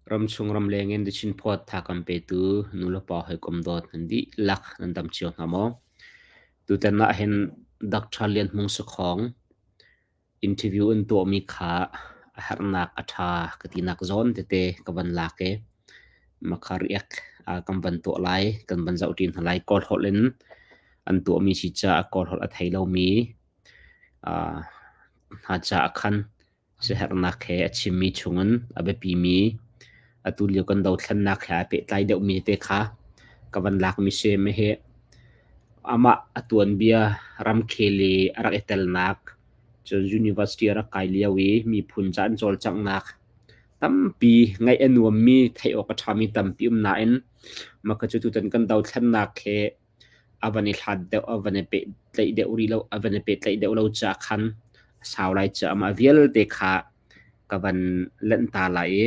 Ramchung ramleng in The Chinphawt tha kan petu nulepa hawikom dawt nan dihlak nan dam cio hna maw? Tutan ah hin Dr. Lian Hmung Sakhong interview an tuahmi kha a herhnak a ṭha ka tinak zawn tete ka van lak i makha riak kan van tuah lai, kan van zohṭi hna lai. Kawl holh in an tuahmi si caah Kawl holh a thei lomi hna caah khan Siaherhnak he a chimmi chungin a biapimi atulio kan dothlennak he aa pehtlai deuhmi te kha ka van lakmi si. Hihi amah a tuanbia ramkhel i a rak i telnak, cun university a rak kai lio i miphun ca an cawlcanghnak tampi ngaih a nuammi, theih awk a ṭhami tampi um nain mah kha cu tutan kan dothlennak he a van i hlat deuh, a van i pehtlaih deuh rih lo, a van i pehtlaih deuh lo caah khan a sau lai caah amah vialte kha ka van lanh ta lai i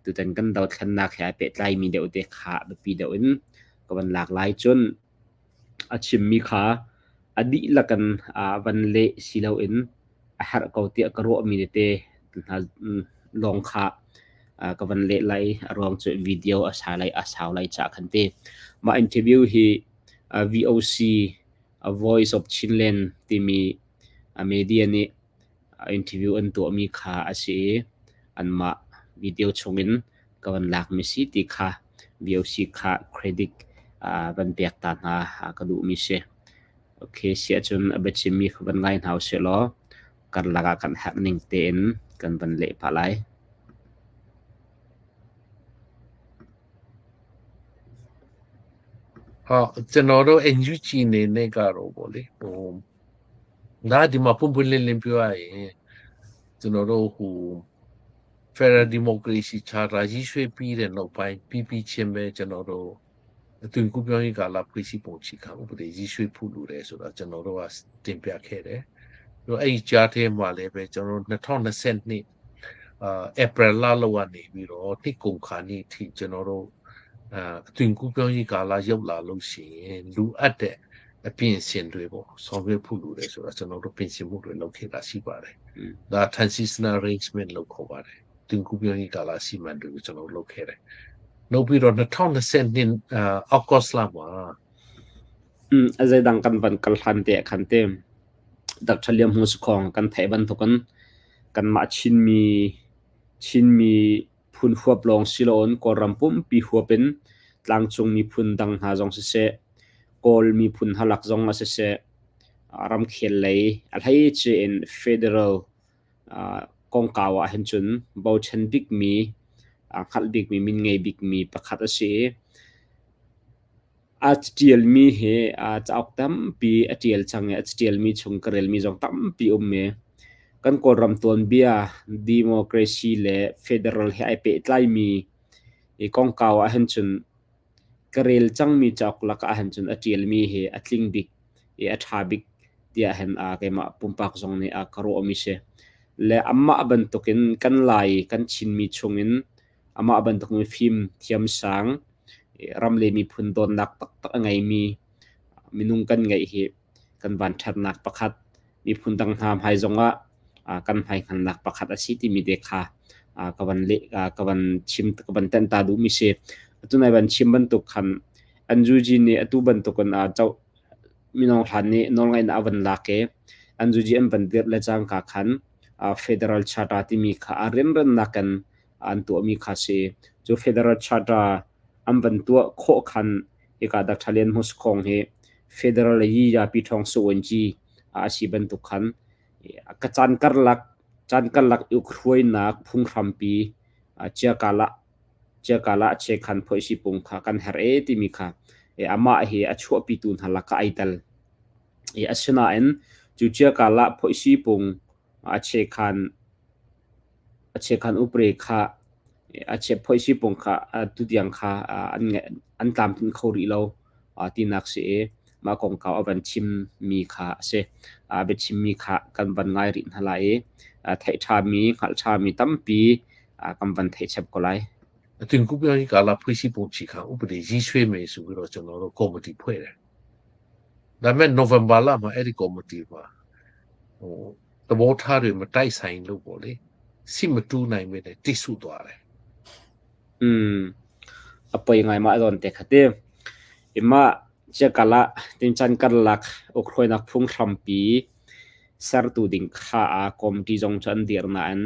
tutan kan dothlennak he aa pehtlaimi deuh te kha biapi deuh in ka van lak lai. Cun a chimmi kha a dihlak in van leh si loin a herh ko tiah ka ruahmi tete hna lawng kha ka van leh lai. A ruang cu video a sau lai, a sau lai caah khan ti. Mah interview hi VOC, Voice of Chinland timi media nih interview an tuahmi kha a si i anmah video chungin ka van lakmi si ti kha VOC kha credit van pek ta hna ka duhmi si. Okay, si ahcun a biachimmi kha van ngai hna usih law karlak ah kan herh ning tein kan van leh pah lai. ဟုတ်ကျွန်တော်တို့ NUG အနေနဲ့ကတော့ဗောလေဟိုဒါဒီမှာပွင့်ပွင့်လင်းလင်းပြောရရင်ကျွန်တော်တို့ဟို Federal Democracy Charter ရေးဆွဲပြီးတဲ့နောက်ပိုင်းပြီးပြီးချင်းပဲကျွန်တော်တို့အသွင်ကူးပြောင်းရေးကာလဖွဲ့စည်းပုံအခြေခံဥပဒေရေးဆွဲဖို့လိုတယ်ဆိုတော့ကျွန်တော်တို့ကတင်ပြခဲ့တယ်။အဲ့ဒီကြားထဲမှာလည်းပဲကျွန်တော်တို့2022အာ April လလောက်ကနေပြီးတော့နှစ်ကုန်ခါနေ့အထိကျွန်တော်တို့အာအသွင်ကူးပြောင်းရေးကာလရောက်လာလို့ရှိရင်လူအပ်တဲ့အပြင်ဆင်တွေပေါ့ဆောင်ရွက်ဖို့လိုတယ်ဆိုတော့ကျွန်တော်တို့ပြင်ဆင်မှုတွေလုပ်ခဲ့တာရှိပါတယ်။ဒါ transitional arrangement လို့ခေါ်ပါတယ်။သွင်ကူးပြောင်းရေးကာလစီမံတွေကိုကျွန်တော်လုပ်ခဲ့တယ်။နောက်ပြီးတော့2022အာ August လမှာ A zeidang kan van kal hlan te ah khan te Dr. Liam Hmung Sakhong kan theih bantukin kanmah Chinmi Chinmi phun huap lawng si loin Kawlram pumpi huap in tlangcung miphun dang hna zong siseh, Kawl miphun halak zong ah siseh, ramkhel lei a hleice in federal kongkau ah hin cun bochan bikmi, hngalh bikmi, min ngei bikmi pakhat a si i A caṭialmi hi cauk tampi a ṭial cang i a caṭialmi chung ka relmi zong tampi a um i kan Kawlram tuanbia democracy le federal he ai pehtlaimi i kongkau ahhin cun ka rel cangmi cauk lakah ahhin cun a ṭialmi hi a tling bik i a ṭha bik tiah hin keimah pumpak zong nih ka ruahmi si. Le amah bantukin kan Lai kan Chinmi chungin amah bantuk mifim thiamsang ram le miphun dawtnak taktak a ngeimi minung kan ngeih hi kan vanṭhatnak pakhat miphun dang hna hmai zongah kan hmaihngalnak pakhat a si timi te kha ka van leh ka van chim ka van tenh ta duhmi si. Atu nai van chim bantuk khan NUG nih atu bantukin co mino hlan nih nawlngaihnak a van lak i NUG an van dirh le cangka khan Federal Charter timi kha a rianrannak in an tuahmi kha si. Cu Federal Charter an van tuah khawh khan hika Dr. Lian Hmu Sakhong hi Federal Yi Yapi Ṭhawng Suwanci a si bantuk khan ka caan karlak caan karlak uk hruainak phunghrampi ciakala ciakala chekhan phoisi pung kha kan herh e timi kha amah hi a chuahpitu hna lakah ai tel. Asinain cu ciakala phoisi pung a chekhan a chekhan upre kha a phoisi pung kha tutiang kha an an tlamtlinh kho rih lo tinak si i mah kongkau a van chimmi kha a si. A biachimmi kha kan van ngai rih hna lai i theih ṭhami, hngalh ṭhami tampi kan van theih chap ko lai. အသွင်ကူးပြောင်းရေးကာလဖွဲ့စည်းပုံအခြေခံဥပဒေရေးဆွဲမယ်ဆိုပြီးတော့ကျွန်တော်တို့ကော်မတီဖွဲ့တယ်။ဒါပေမဲ့နိုဝင်ဘာလမှာအဲ့ဒီကော်မတီမှာဟိုသဘောထားတွေမတိုက်ဆိုင်လို့ပေါ့လေစိမတူးနိုင်ပဲတိဆုသွားတယ်။ A poi ngai mah zawn te kha ti. Imah ciakal ah tincan karlak ukhruainak phunghrampi sertu ding kha ah committee zong cu an dir nain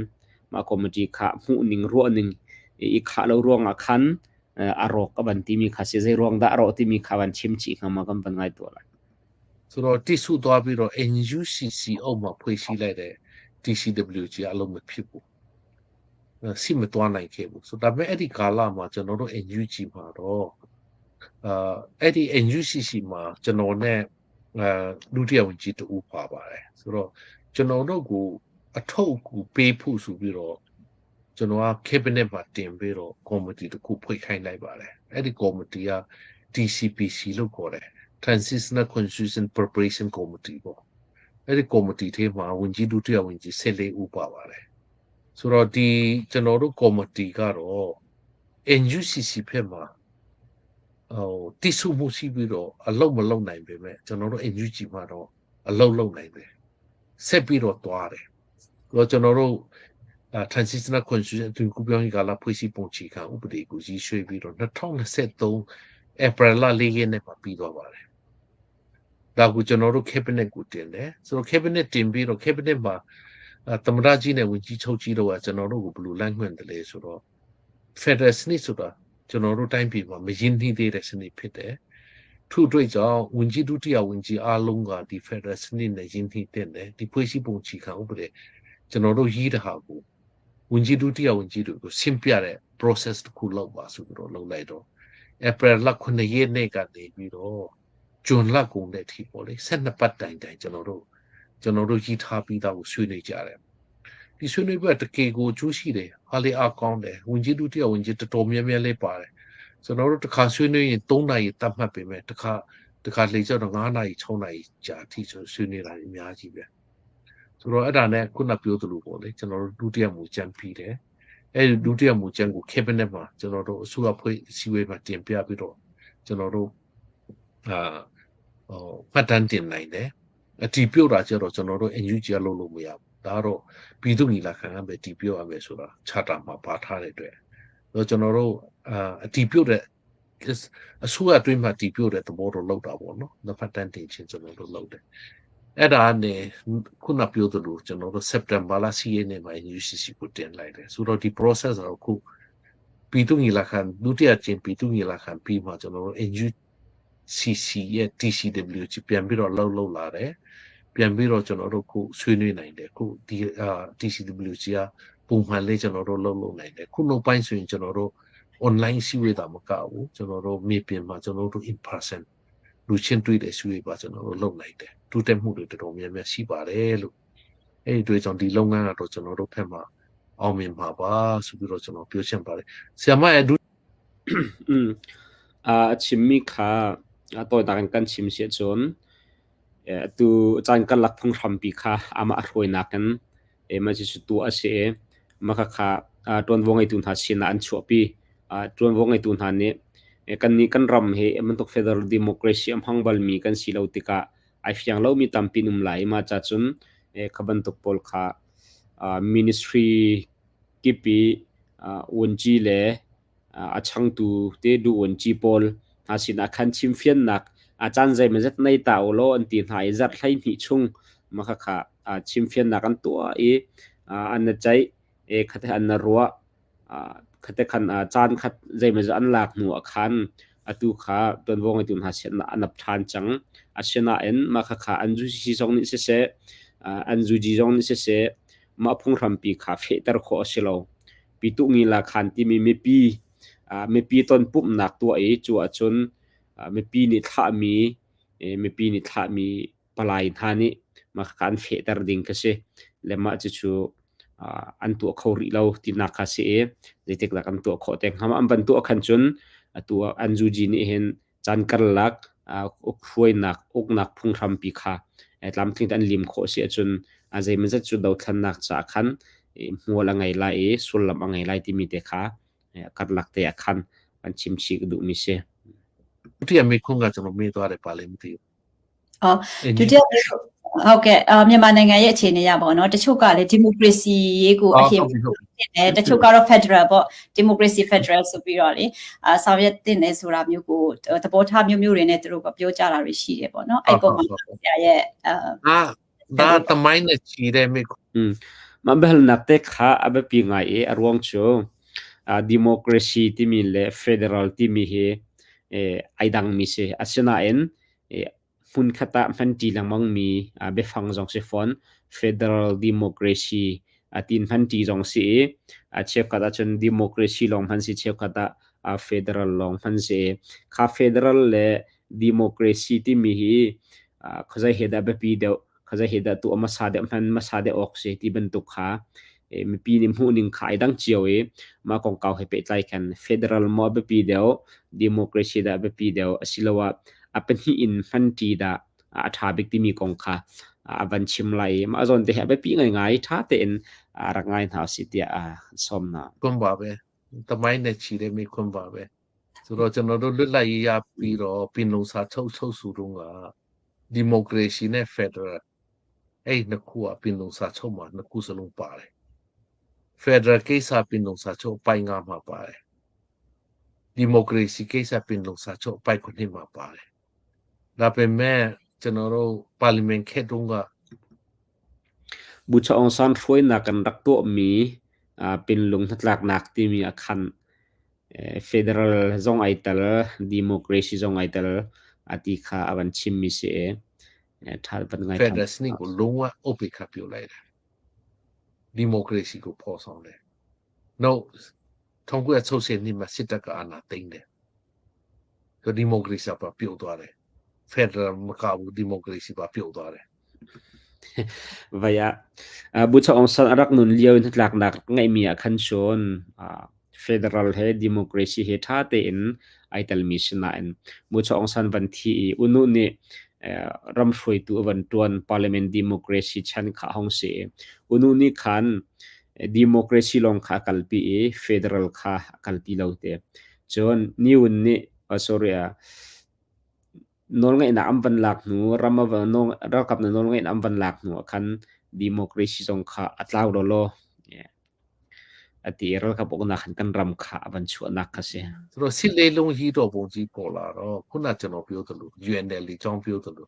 mah committee kha hmuhning ruahning i khah lo ruangah khan a rawk a van timi kha si. Zei ruang dah a rawh timi kha van chim chih hnga ma kan van ngai tuah lai. ဆိုတော့တိစုသွားပြီးတော့ NUCC အောက်မှာဖွဲ့စည်းလိုက်တဲ့ TCWG အလုံးမဖြစ်ဘူးစိမသွားနိုင်ခဲ့ဘူးဆိုဒါပေမဲ့အဲ့ဒီကာလမှာကျွန်တော်တို့ NUG မှာတော့အာအဲ့ဒီ NUCC မှာကျွန်တော်နဲ့အာဒုတိယဝန်ကြီးတူပါပါတယ်ဆိုတော့ကျွန်တော်တို့ကိုအထုတ်အကူပေးဖို့ဆိုပြီးတော့ကျွန်တော်က cabinet မှာတင်ပြီးတော့ committee တခုဖွဲ့ခိုင်းလိုက်ပါတယ်အဲ့ဒီ committee က TCPC လို့ခေါ်တယ် Transitional Constitution Preparation Committee ပေါ့အဲ့ဒီ committee ထဲမှာဝန်ကြီးဒုတိယဝန်ကြီး14ဦးပါပါတယ်ဆိုတော့ဒီကျွန်တော်တို့ committee ကတော့ NUCC ဖက်မှာဟိုတိစုမှုရှိပြီးတော့အလုံးမလုံးနိုင်ပေမဲ့ကျွန်တော်တို့ NUG မှာတော့အလုံးလုံးနိုင်တယ်ဆက်ပြီးတော့သွားတယ်တော့ကျွန်တော်တို့ transitional constitution အသွင်ကူးပြောင်းရေးကာလဖွဲ့စည်းပုံအခြေခံဥပဒေကိုရေးဆွဲပြီးတော့2023 April လ4ရက်နေ့မှာပြီးသွားပါတယ်ဒါကိုကျွန်တော်တို့ cabinet ကိုတင်တယ်ဆိုတော့ cabinet တင်ပြီးတော့ cabinet မှာသမ္မတကြီးနဲ့ဝန်ကြီးချုပ်ကြီးတို့ကကျွန်တော်တို့ကိုဘယ်လိုလမ်းညွှန်တယ်လဲဆိုတော့ Federal စနစ်ဆိုတာကျွန်တော်တို့တိုင်းပြည်မှာမရင်းနှီးသေးတဲ့စနစ်ဖြစ်တယ်ထို့အတွက်ကြောင့်ဝန်ကြီးဒုတိယဝန်ကြီးအားလုံးကဒီ Federal စနစ်နဲ့ရင်းနှီးတဲ့တယ်ဒီဖွဲ့စည်းပုံအခြေခံဥပဒေကျွန်တော်တို့ရေးတဲ့ဟာကိုဝန်ကြီးဒုတိယဝန်ကြီးတွေကိုရှင်းပြတဲ့ process တစ်ခုလုပ်ပါဆိုပြီးတော့လုပ်လိုက်တော့ April လ9ရက်နေ့ကနေပြီးတော့ဂျွန်လကုန်တဲ့အထိပေါ့လေ12ပတ်တိုင်တိုင်ကျွန်တော်တို့ကျွန်တော်တို့ရေးထားပြီးသားကိုဆွေးနွေးကြတယ်ဒီဆွေးနွေးပွဲတကယ်ကိုအကျိုးရှိတယ်ဟာလေအကောင်းတယ်ဝန်ကြီးဒုတိယဝန်ကြီးတော်တော်များများလေးပါတယ်ကျွန်တော်တို့တခါဆွေးနွေးရင်3နာရီတတ်မှတ်ပေမဲ့တခါတခါလေကျတော့9နာရီ6နာရီကြာအထိဆိုဆွေးနွေးတာအများကြီးပဲဆိုတော့အဲ့ဒါနဲ့ခုနပြောသလိုပေါ့လေကျွန်တော်တို့ဒုတိယမူကြမ်းပြီးတယ်အဲ့ဒီဒုတိယမူကြမ်းကို cabinet မှာကျွန်တော်တို့အစိုးရဖွဲ့အစည်းအဝေးမှာတင်ပြပြီးတော့ကျွန်တော်တို့အာဟိုမှတ်တမ်းတင်နိုင်တယ်အတီးပြုတ်တာကျတော့ကျွန်တော်တို့ NUG ကလုပ်လို့မရဘူးဒါတော့ပြည်သူညီလာခံကပဲတီးပြုတ်ရမယ်ဆိုတာချတာမှာပါထားတဲ့အတွက်တော့ကျွန်တော်တို့အာအတီးပြုတ်တဲ့အစိုးရအတွင်းမှာတီးပြုတ်တဲ့သဘောတော့လောက်တာပေါ့နော်။ဖတ်တန်းတင်ချင်းကျွန်တော်တို့လုပ်တယ်။အဲ့ဒါနဲ့ခုနပြောသလိုကျွန်တော်တို့ September လ10ရက်နေ့မှာ UCC ကိုတင်လိုက်တယ်ဆိုတော့ဒီ process တော့ခုပြည်သူညီလာခံဒုတိယကျင်းပြည်သူညီလာခံပြီးမှကျွန်တော်တို့ NUCC ရဲ့ TCW ချပြန်ပြီးတော့လှုပ်လှုပ်လာတယ်ပြန်ပြီးတော့ကျွန်တော်တို့ခုဆွေးနွေးနိုင်တယ်ခုဒီအာ TCWG ကပုံမှန်လေးကျွန်တော်တို့လှုပ်လှုပ်နိုင်တယ်ခုနောက်ပိုင်းဆိုရင်ကျွန်တော်တို့ online စီဝေးတာမကဘူးကျွန်တော်တို့မြေပြင်မှာကျွန်တော်တို့ in person လူချင်းတွေ့တဲ့စီဝေးပါကျွန်တော်တို့လုပ်နိုင်တယ်တိုးတက်မှုတွေတော်တော်များများရှိပါတယ်လို့အဲ့ဒီတွေ့ကြောင့်ဒီလုပ်ငန်းကတော့ကျွန်တော်တို့ဖက်မှာအောင်မြင်ပါပါဆိုပြီးတော့ကျွန်တော်ပြောချင်ပါတယ်ဆရာမရဲ့ဒု A chimmi kha a tawinak in kan chim si ahcun atu caan karlak phunghrampi kha amah a hruainak in mah cucu tuah a si i mah khakha ṭuanvo ngeitu hna sinah an chuahpi. Ṭuanvo ngeitu hna nih kannih kan ram hi bantuk federal democracy a hmang balmi kan si lo tikah ai fiang lomi tampi an um lai i mah ca cun kha bantuk pawl kha ministry kip i vuanci le a changtu te duhvuanci pawl hna sinah khan chimfiannak a caan zeimawzat nei ta u law an ti hna i zarh 12 chung mah khakha chimfiannak an tuah i an na ceih i khate an na ruah khate khan caan khat zeimawzat an lak hnu ah khan atu kha tuanvo ngeitu hna sin ah an ap ṭhan cang. Asinain mah khakha an zuzi zong nih siseh an zuzi zong nih siseh mah phunghrampi kha fehter khawh a si lo. Pituhngila khan timi mipi mipi tonpumhnak tuah i cu ahcun mipi nih thlahmi mipi nih thlahmi palai hna nih mah kha an fehter ding kha si. Le mah cucu an tuah kho rih lo tinak kha si i zeitik dah kan tuah khawh te hnga. An van tuah khan cun atu an zuji nih hin caan karlak hruainak uknak phunghrampi kha tlamtling an lim khawh si ahcun zeimawzat cu dothlannak caah khan hmual a ngei lai i sullam a ngei lai timi te kha karlak te ah khan kan chim chih ka duhmi si. ဒုတိယမေးခွန်းကကျွန်တော်မေးသွားတယ်ပါလိမ့်မသိဘူး အော်ဒုတိယမေးခွန်း ဟုတ်ကဲ့အာမြန်မာနိုင်ငံရဲ့အခြေအနေရပါတော့တချို့ကလည်းဒီမိုကရေစီရေးကိုအဟိ ဟုတ်ပြီဟုတ်ပြီ တယ်တချို့ကတော့ Federal ပေါ့ Democracy Federal ဆိုပြီးတော့လေအာဆောင်ရွက်တင်တယ်ဆိုတာမျိုးကိုသဘောထားမျိုးမျိုးတွေနဲ့သူတို့ကပြောကြတာတွေရှိတယ်ပေါ့နော်အဲ့ပုံမှာဆရာရဲ့အာ ဒါဒါတမိုင်းနဲ့ချီတဲ့မိ Mah biahalnak te kha a biapi ngai i a ruang cu democracy timi le federal timi hi ai dangmi si. Asinain hmunkhat ah hmanṭi lengmangmi biafang zong si fawn. Federal democracy tiin hmanṭi zong si i cheukhat ahcun democracy lawng hman si, cheukhat ah federal lawng hman si. Kha federal le democracy timi hi khuazei he dah biapi deuh, khuazei he dah tuah hmasa deuh, hman hmasa deuh awk si ti bantuk kha mipi nih hmuhning kha ai dang cio i mah kongkau he pehtlai khan federal maw a biapi deuh, democracy dah a biapi deuh asiloah a pahnih in hmanṭi dah a ṭha bik timi kong kha a van chim lai i mah zawn te hi a biapi ngaingai ṭha tein rak ngai hna usih tiah an sawm hna. ခွန်းပါပဲတမိုင်းနဲ့ချီတဲ့မိခွန်းပါပဲဆိုတော့ကျွန်တော်တို့လွတ်လပ်ရေးရပြီးတော့ပင်လုံစာချုပ်ချုပ်ဆိုတော့ကဒီမိုကရေစီနဲ့ဖက်ဒရယ်အဲ့နှစ်ခုကပင်လုံစာချုပ်မှာနှစ်ခုစလုံးပါတယ်ဖက်ဒရယ်ကိစ္စပင်လုံစာချုပ်အပိုင်း၅မှာပါတယ်ဒီမိုကရေစီကိစ္စပင်လုံစာချုပ်အပိုင်း9မှာပါတယ်ဒါပေမဲ့ကျွန်တော်တို့ပါလီမန်ခေတ်တုန်းက Bucha Aung San hruainak kan rak tuahmi Pinlung hnatlaknak timi ah khan federal zong ai tel, democracy zong ai tel ti kha a van chimmi si i ṭha van ngai ဖက်ဒရယ်စနစ်ကိုလုံးဝအုပ်ပိခတ်ပြုတ်လိုက်တယ်ဒီမိုကရေစီကိုဖော်ဆောင်တယ်နောက်1960နှစ်မှာစစ်တပ်ကအာဏာသိမ်းတယ်ဆိုဒီမိုကရေစီပါပြုတ်သွားတယ်ဖက်ဒရယ်မကဘူးဒီမိုကရေစီပါပြုတ်သွားတယ် Vai ah Bucha Aung San a rak nun lio in hnatlaknak ngeihmi ah khan cun federal he democracy he ṭha tein ai telmi si nain Bucha Aung San van thi i U Nu nih ram hruaitu a van ṭuan parliament democracy chan kha a hung si i U Nu nih khan democracy lawng kha a kalpi i federal kha a kalpi lo te. Cun Ni Win nih sorry Nawlngeihnak an van lak hnu, ram a va ralkap na nawlngeihnak an van lak hnu ah khan democracy zong kha a tlau lawlaw a ti i ralkap uknak khan kan ram kha a van chuahnak kha si. ဆိုတော့စစ်လေးလုံးကြီးတော့ပုံကြီးပေါ်လာတော့ခုနကျွန်တော်ပြောသလို UNL အကြောင်းပြောသလို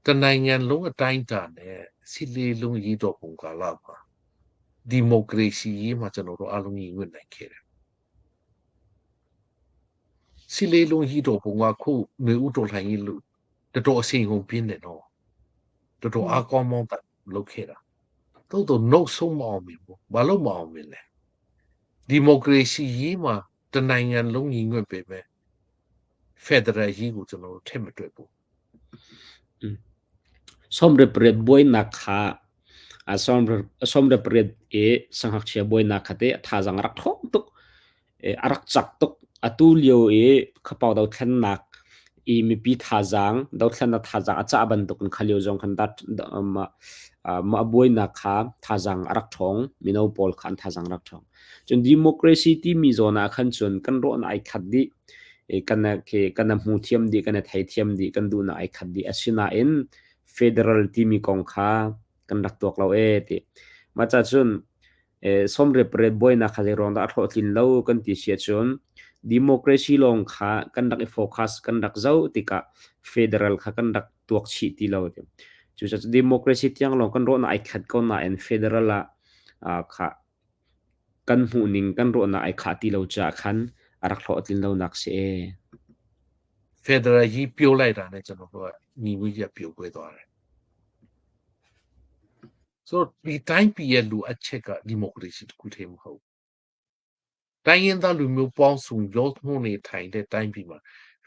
တနိုင်ငံလုံးအတိုင်းအတာနဲ့စစ်လေးလုံးကြီးတော့ပုံကာလမှာဒီမိုကရေစီရေးမှာကျွန်တော်တို့အလုံးကြီးညွတ်နိုင်ခဲ့တယ် စစ်လေးလုံးကြီးတော့ပုံကခုຫນွေဥတော်လှန်ရေးလို့တော်တော်အစိန်ကုန်ပြင်းတယ်နော်တော်တော်အားကောင်းမောင်းတလုပ်ခဲ့တာတိုးတော့နှုတ်ဆုံးမအောင်မြင်ဘူးဘာလို့မအောင်မြင်လဲဒီမိုကရေစီရေးမှာတနိုင်ငံလုံးညီညွတ်ပေမဲ့ဖက်ဒရယ်ရေးကိုကျွန်တော်တို့ထည့်မတွက်ဘူး Sawmriat buainak kha 38 i siangngakchia buainak kha teh thazaang a rak ṭhawng tuk. A rak cak tuk. Atu lio i khuapau dothlennak i mipi thazaang, dothlennak thazaang a cah bantuk in kha lio zong khan mah buainak kha thazaang a rak ṭhawng. Mino pawl kha an thazaang a rak ṭhawng. Cun democracy timi zawn ah khan cun kan ruahnak ai khat dih. Kan i hmu thiam dih, kan i thei thiam dih, kan duhnak ai khat dih. Asinain federal timi kong kha kan rak tuak lo ee ti. Mah ca cun 38 buainak kha zeiruang dah a hlawhtlin lo kan ti si ahcun democracy lawng kha kan rak i focus kan rak zoh tikah federal kha kan rak tuak chih ti lo ti. Cucaah democracy tiang lawng kan ruahnak ai khat ko nain federal ah kha kan hmuhning kan ruahnak ai khah ti lo caah khan a rak hlawhtlin lonak si ee. ဖက်ဒရယ်ကြီးပြုတ်လိုက်တာနဲ့ကျွန်တော်တို့ကညီဝကြီးကပြုတ်ကွဲသွားတယ်ဆိုတော့ဒီတိုင်းပြည်ရဲ့လိုအပ်ချက်ကဒီမိုကရေစီတခုတည်းမဟုတ်တိုင်းရင်းသားလူမျိုးပေါင်းစုံရောနှိုးနေထိုင်တဲ့တိုင်းပြည်မှာ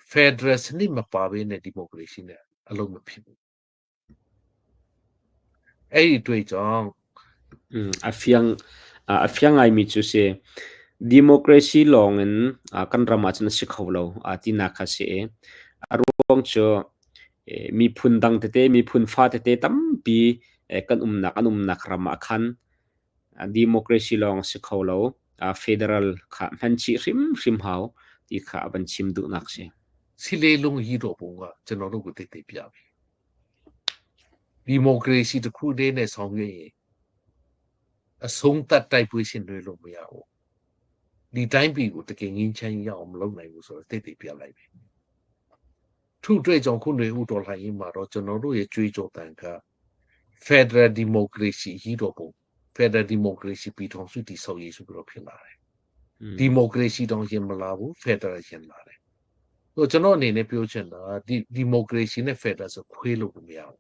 ဖက်ဒရယ်စနစ်မပါဘဲနဲ့ဒီမိုကရေစီနဲ့အလုံးမဖြစ်ဘူးအဲ့ဒီတွေ့ကြောင့် A fiang a fiang ngaimi cu si democracy lawng in kan ram ahcun a si kho lo tinak kha si i a ruang cu miphun dang tete miphun fa tete tampi kan umnak an umnak ram ah khan democracy lawng a si kho lo federal kha hman chih hrimhrim hau ti kha a van chim duhnak si. စီလေးလုံးရီတော်ပုံကကျွန်တော်တို့ကိုတိတ်တိတ်ပြပြီ။ ဒီမိုကရေစီတစ်ခုတည်းနဲ့ဆောင်ရွက်ရင်အဆုံးသတ်တိုက်ပွဲရှင်တွေလို့မရဘူးဒီတိုင်းပြည်ကိုတကယ်ငင်းချမ်းရအောင်မလုပ်နိုင်ဘူးဆိုတော့တိတ်တိတ်ပြလိုက်ပြီထုတွေ့ကြောင့်ခုနေဦးတော်လှန်ရေးမှာတော့ကျွန်တော်တို့ရဲ့ကြွေးကြော်တန်က Federal Democracy ကြီးတော်ပုံ Federal Democracy ပြည်ထောင်စုတည်ဆောက်ရေးဆိုပြီးတော့ဖြစ်လာတယ်ဒီမိုကရေစီတောင်ရင်မလာဘူး Federal ရင်လာတယ်ဆိုကျွန်တော်အနေနဲ့ပြောချင်တာဒီဒီမိုကရေစီနဲ့ Federal ဆိုခွေးလို့မရဘူး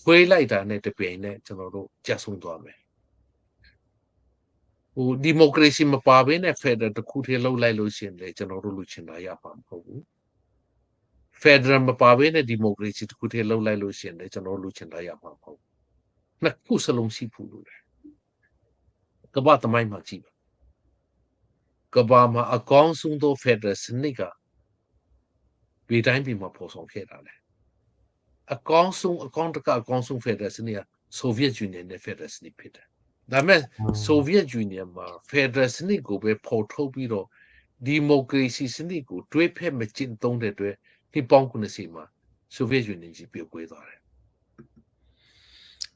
ခွေးလိုက်တာနဲ့တပြိုင်နဲ့ကျွန်တော်တို့ကြဆုံးသွားမယ်ဟိုဒီမိုကရေစီမပါဘဲနဲ့ Federal တခုတည်းလှုပ်လိုက်လို့ရှိရင်လေကျွန်တော်တို့လူချင်တာရမှာမဟုတ်ဘူး Federal မပါဘဲနဲ့ဒီမိုကရေစီတခုတည်းလှုပ်လိုက်လို့ရှိရင်လေကျွန်တော်တို့လူချင်တာရမှာမဟုတ်ဘူးနှစ်ခုစလုံးရှိဖို့လိုတယ်ကမ္ဘာသမိုင်းမှာကြည့်ပါကမ္ဘာမှာအကောင်းဆုံးသော Federal စနစ်ကဒီတိုင်းပြည်မှာပေါ်ဆောင်ခဲ့တာလေအကောင်းဆုံးအကောင်းတကအကောင်းဆုံး Federal စနစ်က Soviet Union နဲ့ Federal စနစ်ဖြစ်တယ်ဒါပေမဲ့ Soviet Union မှာ Federal စနစ်ကိုပဲဖော်ထုတ်ပြီးတော့ဒီမိုကရေစီစနစ်ကိုတွေးဖက်မကျင့်သုံးတဲ့အတွက်နှစ်ပေါင်း90မှာ Soviet Union ကြီးပြိုကွဲသွားတယ်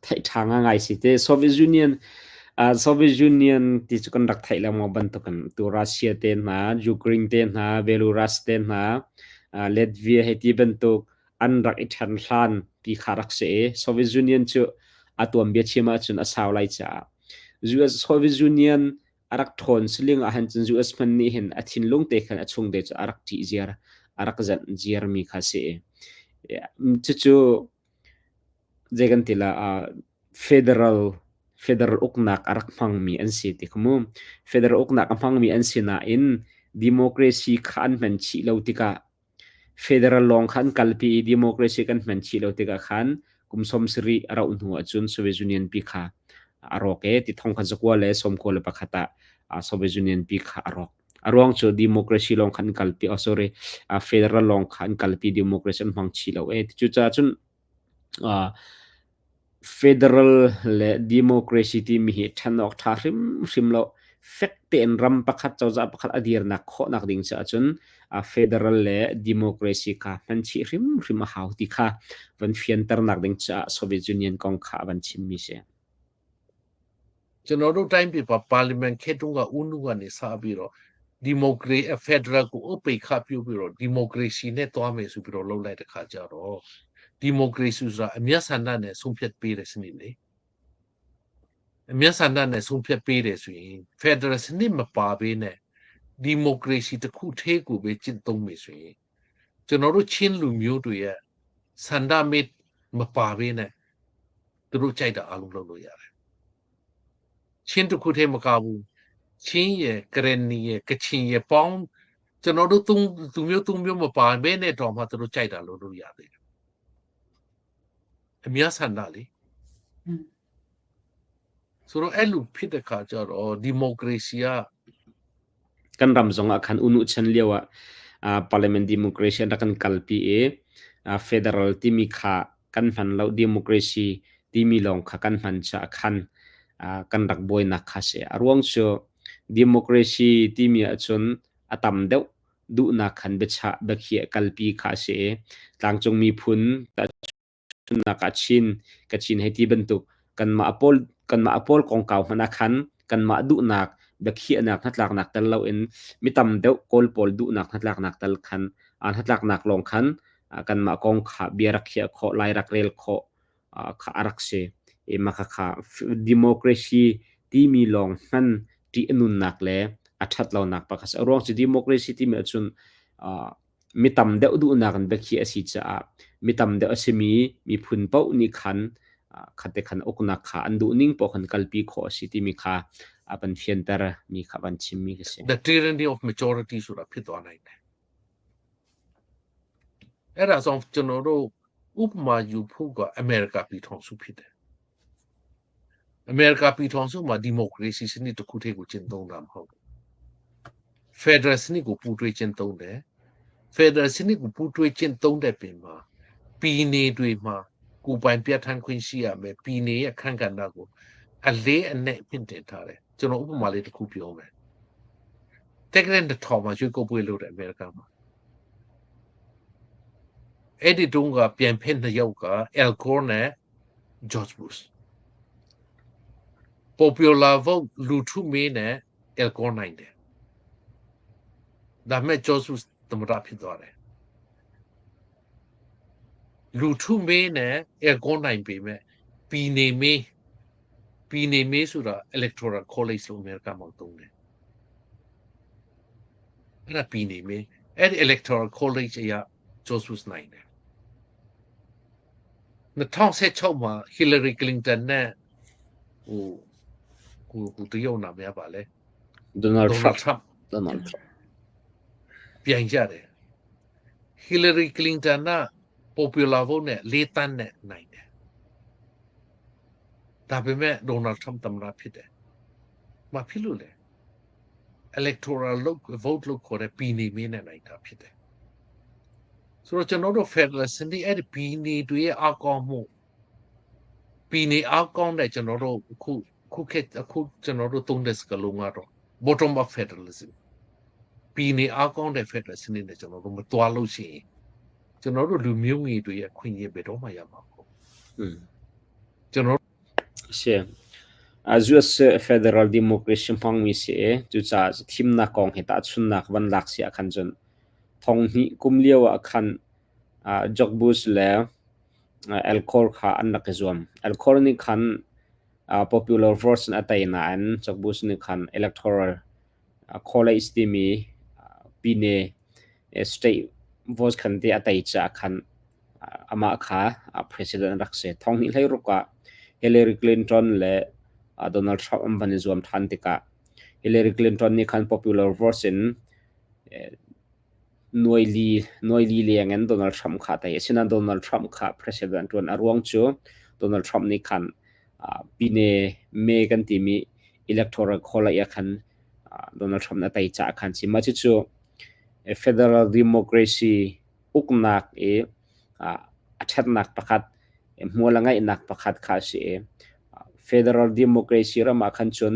Theih ṭha ngangai si te. Soviet Union Soviet Union ti cu kan rak theih lengmang bantukin tu Russia te hna, Ukraine te hna, Belarus te hna, Latvia hei ti bantuk an rak i ṭhen hlan ti kha rak si i Soviet Union cu a tuanbia chim ahcun a sau lai caah US Soviet Union a rak ṭhawn siling ah hin cun US hmanh nih hin a thinlung te khan a chung te cu a rak ṭih ziar, a rak zanh ziarmi kha si i cucu zei kan ti la federal federal uknak a rak hmangmi an si ti kha mu. Federal uknak a hmangmi an si nain democracy kha an hman chih lo tikah federal lawng kha an kalpi i democracy kan hman chih lo tikah khan kum 70 a rauh hnu ahcun Soviet Union pi kha a rawk i ti thong kha zakua le sawmkua le pakhat ah Soviet Union pi kha a rawk. A ruang cu democracy lawng kha an kalpi, oh sorry, federal lawng kha an kalpi, democracy an hmang chih lo e. Cucaah cun federal le democracy timi hi ṭhen awk ṭha hrimhrim lo. Fek tein ram pakhat cozah pakhat a dirnak khawhnak ding caah cun federal le democracy kha hman chih hrimhrim a hau ti kha van fianternak ding caah Soviet Union kong kha a van chimmi si. ကျွန်တော်တို့တိုင်းပြည်မှာပါလီမန်ခေတ်တုန်းကဦးနုကနေစပြီးတော့ဒီမိုကရေဖက်ဒရယ်ကိုအပိခပြုပြီးတော့ဒီမိုကရေစီနဲ့တွားမယ်ဆိုပြီးတော့လုပ်လိုက်တဲ့ခါကျတော့ဒီမိုကရေစီဆိုတာအမျက်ဆန္ဒနဲ့ဆုံးဖြတ်ပေးတဲ့စနစ်လေအမျက်ဆန္ဒနဲ့ဆုံးဖြတ်ပေးတယ်ဆိုရင်ဖက်ဒရယ်စနစ်မပါဘဲနဲ့ဒီမိုကရေစီတစ်ခုထဲကိုပဲကျင့်သုံးမယ်ဆိုရင်ကျွန်တော်တို့ချင်းလူမျိုးတွေရဲ့ဆန္ဒမေမပါဘဲနဲ့သူတို့ကြိုက်တာအလုံးလုပ်လို့ရတယ်ချင်းတစ်ခုတည်းမကဘူးချင်းရယ်ကရနီရယ်ကချင်ရယ်ပေါင်းကျွန်တော်တို့သုံးသူမျိုးသုံးမျိုးမပါဘဲနဲ့တော့မှသူတို့ကြိုက်တာလုပ်လို့ရတယ်အများဆန္ဒလေဆိုတော့အဲ့လိုဖြစ်တဲ့ခါကျတော့ဒီမိုကရေစီက Kan ram zong ah khan unu chan lio ah parliament democracy an rak kan kalpi i federal timi kha kan hman lo, democracy timi lawng kha kan hman caah khan kan rak buainak kha si. A ruang cu democracy timi ahcun a tam deuh duhnak khan biachah biakhiah kalpi kha a si i tlangcung miphun tahchunhnak ah Chin, Kachin hei ti bantuk kanmah pawl kanmah pawl kongkau hmanh ah khan kanmah duhnak biakhiahnak hnatlaknak tel loin mi tam deuh Kawl pawl duhnak hnatlaknak tel khan hnatlaknak lawng khan kanmah kong kha bia rak khiah khawh, lai rak rel khawh kha a rak si. I mah khakha democracy timi lawng hman ṭih a nunnak le a ṭhat lonak pakhat a si. A ruang cu democracy timi ahcun mi tam deuh duhnak in biakhiah a si caah mi tam deuh a simi miphun paoh nih khan khate khan uknak kha an duhning paoh khan kalpi khawh a si timi kha a van fianter mi kha van chimmi ka si. The tyranny of majority ဆိုတာဖြစ်သွားနိုင်တယ်အဲ့ဒါကြောင့်ကျွန်တော်တို့ဥပမာယူဖို့ကအမေရိကပြည်ထောင်စုဖြစ်တယ်အမေရိကပြည်ထောင်စုမှာဒီမိုကရေစီစနစ်တစ်ခုတည်းကိုကျင့်သုံးတာမဟုတ်ဘူးဖက်ဒရယ်စနစ်ကိုပူးတွဲကျင့်သုံးတယ်ဖက်ဒရယ်စနစ်ကိုပူးတွဲကျင့်သုံးတဲ့ပင်မှာပြည်နယ်တွေမှာကိုပိုင်ပြဋ္ဌာန်းခွင့်ရှိရမယ်ပြည်နယ်ရဲ့အခန်းကဏ္ဍကိုအလေးအနက်မြင့်တင်ထားတယ်ကျွန်တော်ဥပမာလေးတစ်ခုပြောမယ်တက်ကရက်တစ်ထောင်မှာရွေးကောက်ပွဲလုပ်တယ်အမေရိကမှာအဲ့ဒီတုန်းကပြန်ဖက်နှစ်ယောက်က Al Gore နဲ့ George Bush. Popular vote လူထုမေးနဲ့ Al Gore နိုင်တယ်ဒါပေမဲ့ George Bush သမ္မတဖြစ်သွားတယ်လူထုမေးနဲ့ Al Gore နိုင်ပေမဲ့ပြည်နယ်မေးပြည်နယ်မေးဆိုတာ Electoral College လို့အမေရိကမှာသုံးတယ်အဲ့ဒါပြည်နယ်မေးအဲ့ဒီ Electoral College အရ George Bush နိုင်တယ်2016မှာ Hillary Clinton နဲ့ဟိုဟိုဟိုတရုတ်နာမည်ပါလဲ Donald Donald Trump Trump Donald Trump ပြိုင်ကြတယ် Hillary Clinton က popular vote နဲ့၄တန်းနဲ့နိုင်တယ်ဒါပေမဲ့ Donald Trump သမ္မတဖြစ်တယ်မဖြစ်လို့လေ electoral vote လို့ခေါ်တဲ့ပြည်နယ်မင်းနဲ့နိုင်တာဖြစ်တယ်ဆိုတော့ကျွန်တော်တို့ federal စနစ်အဲ့ဒီပြည်နယ်တွေရဲ့အကောင်းမှုပြည်နယ်အကောင်းတဲ့ကျွန်တော်တို့အခုခုခေတ်အခုကျွန်တော်တို့သုံးတဲ့စကားလုံးကတော့ bottom up federalism ပြည်နယ်အကောင်းတဲ့ federal စနစ်နဲ့ကျွန်တော်တို့မတွားလို့ရှိရင်ကျွန်တော်တို့လူမျိုးငယ်တွေရဲ့ခွင့်ရဘယ်တော့မှရမှာမဟုတ် อืม ကျွန်တော် Si. US federal democracy hmangmi si i cucaah thimnak kong he tahchunhnak van lak si ahkhan cun thonghnih kum lio ah khan George Bush le Al Gore kha an rak i zuam. Al Gore nih khan popular vote in a tei nain George Bush nih khan electoral college timi pine state vote khan te a tei caah khan amah kha president a rak si. Thonghnih hleiruk ah Hillary Clinton le Donald Trump an van i zuam ṭhan tikah Hillary Clinton nih khan popular vote in nuaili leng in Donald Trump kha a tei. Asinain Donald Trump kha president ṭuan a ruang cu Donald Trump nih khan pine me kan timi electoral college ah khan Donald Trump a tei caah khan si. Mah cucu federal democracy uknak i a ṭhatnak pakhat, hmual a ngeihnak pakhat kha a si i federal democracy ram ah khan cun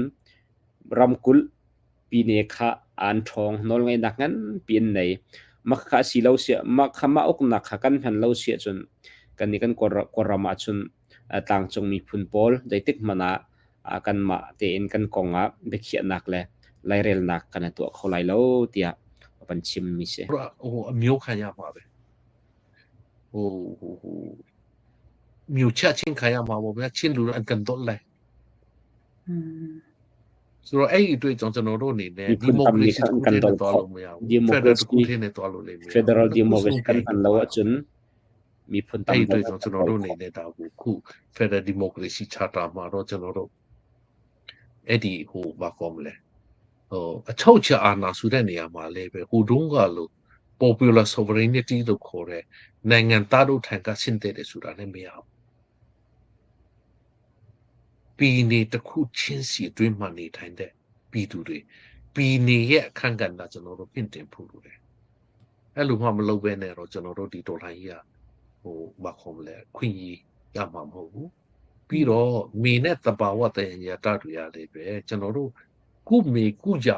ramkulh pine kha an ṭhawng, nawlngeihnak nganpi an nei. Mah kha a si lo siah, mah kha mah uknak kha kan hman lo si ahcun kannih kan Kawlram ahcun tlangcung miphun pawl zeitik hmanh ah kanmah tein kan kong ah biakhiahnak le lairelnak kan i tuah kho lai lo tiah van chimmi si. အမျိုးခံရမှာပဲဟိုဟိုဟိုမြို့ချချင်းခံရမှာပေါ့ဗျာချင်းလူအကန်တော့လဲဆိုတော့အဲ့ဒီအတွက်ကြောင့်ကျွန်တော်တို့အနေနဲ့ဒီမိုကရေစီတခုတည်းနဲ့သွားလို့မရဘူးဖက်ဒရယ်တခုတည်းနဲ့သွားလို့လည်းမရဘူး Federal democracy kan hman lo ahcun miphun tam အဲ့ဒီအတွက်ကြောင့်ကျွန်တော်တို့အနေနဲ့ဒါကိုခု Federal Democracy Charter မှာတော့ကျွန်တော်တို့အဲ့ဒီဟိုဘာခေါ်မလဲဟိုအချုပ်ချာအာဏာဆိုတဲ့နေရာမှာလည်းပဲဟိုတုန်းကလို့ popular sovereignty လို့ခေါ်တဲ့နိုင်ငံသားတို့ထံကဆင့်တဲ့တယ်ဆိုတာလည်းမရဘူးပြည်နယ်တစ်ခုချင်းစီအတွင်းမှာနေထိုင်တဲ့ပြည်သူတွေပြည်နယ်ရဲ့အခန့်ကဏ္ဍကျွန်တော်တို့ပြင်တင်ဖို့လိုတယ်အဲ့လိုမှမလုပ်ဘဲနဲ့တော့ကျွန်တော်တို့ဒီတော်လှန်ရေးကဟိုဘာခေါ်မလဲခွင့်ကြီးရမှာမဟုတ်ဘူးပြီးတော့မေနဲ့တဘာဝတယညာတတွေရတယ်ပဲကျွန်တော်တို့ကုမေကုကြ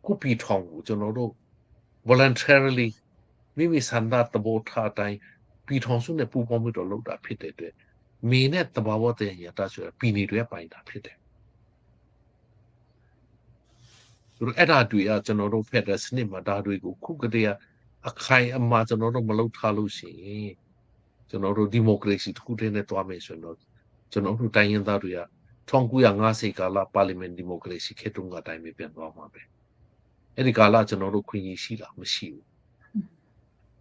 ကုပီထောင်ကိုကျွန်တော်တို့ voluntarily မိမိဆန္ဒသဘောထားအတိုင်းပြည်ထောင်စုနဲ့ပူးပေါင်းပြီးတော့လုပ်တာဖြစ်တဲ့အတွက်မေနဲ့တဘာဝတယညာတဆိုတာပြည်နေတွေပိုင်တာဖြစ်တယ်ဆိုတော့အဲ့ဒါတွေကကျွန်တော်တို့ဖက်ဒရယ်စနစ်မှာဒါတွေကိုခုကတည်းကအခိုင်အမာကျွန်တော်တို့မလုပ်ထားလို့ရှိရင်ကျွန်တော်တို့ဒီမိုကရေစီတစ်ခုတည်းနဲ့တွားမယ်ဆိုရင်တော့ကျွန်တော်တို့တိုင်းရင်းသားတွေက1950ကာလပါလီမန်ဒီမိုကရေစီခေတ်တုန်းကအတိုင်းပဲပြန်သွားမှာပဲအဲ့ဒီကာလကျွန်တော်တို့ခွင့်ရရှိလားမရှိဘူး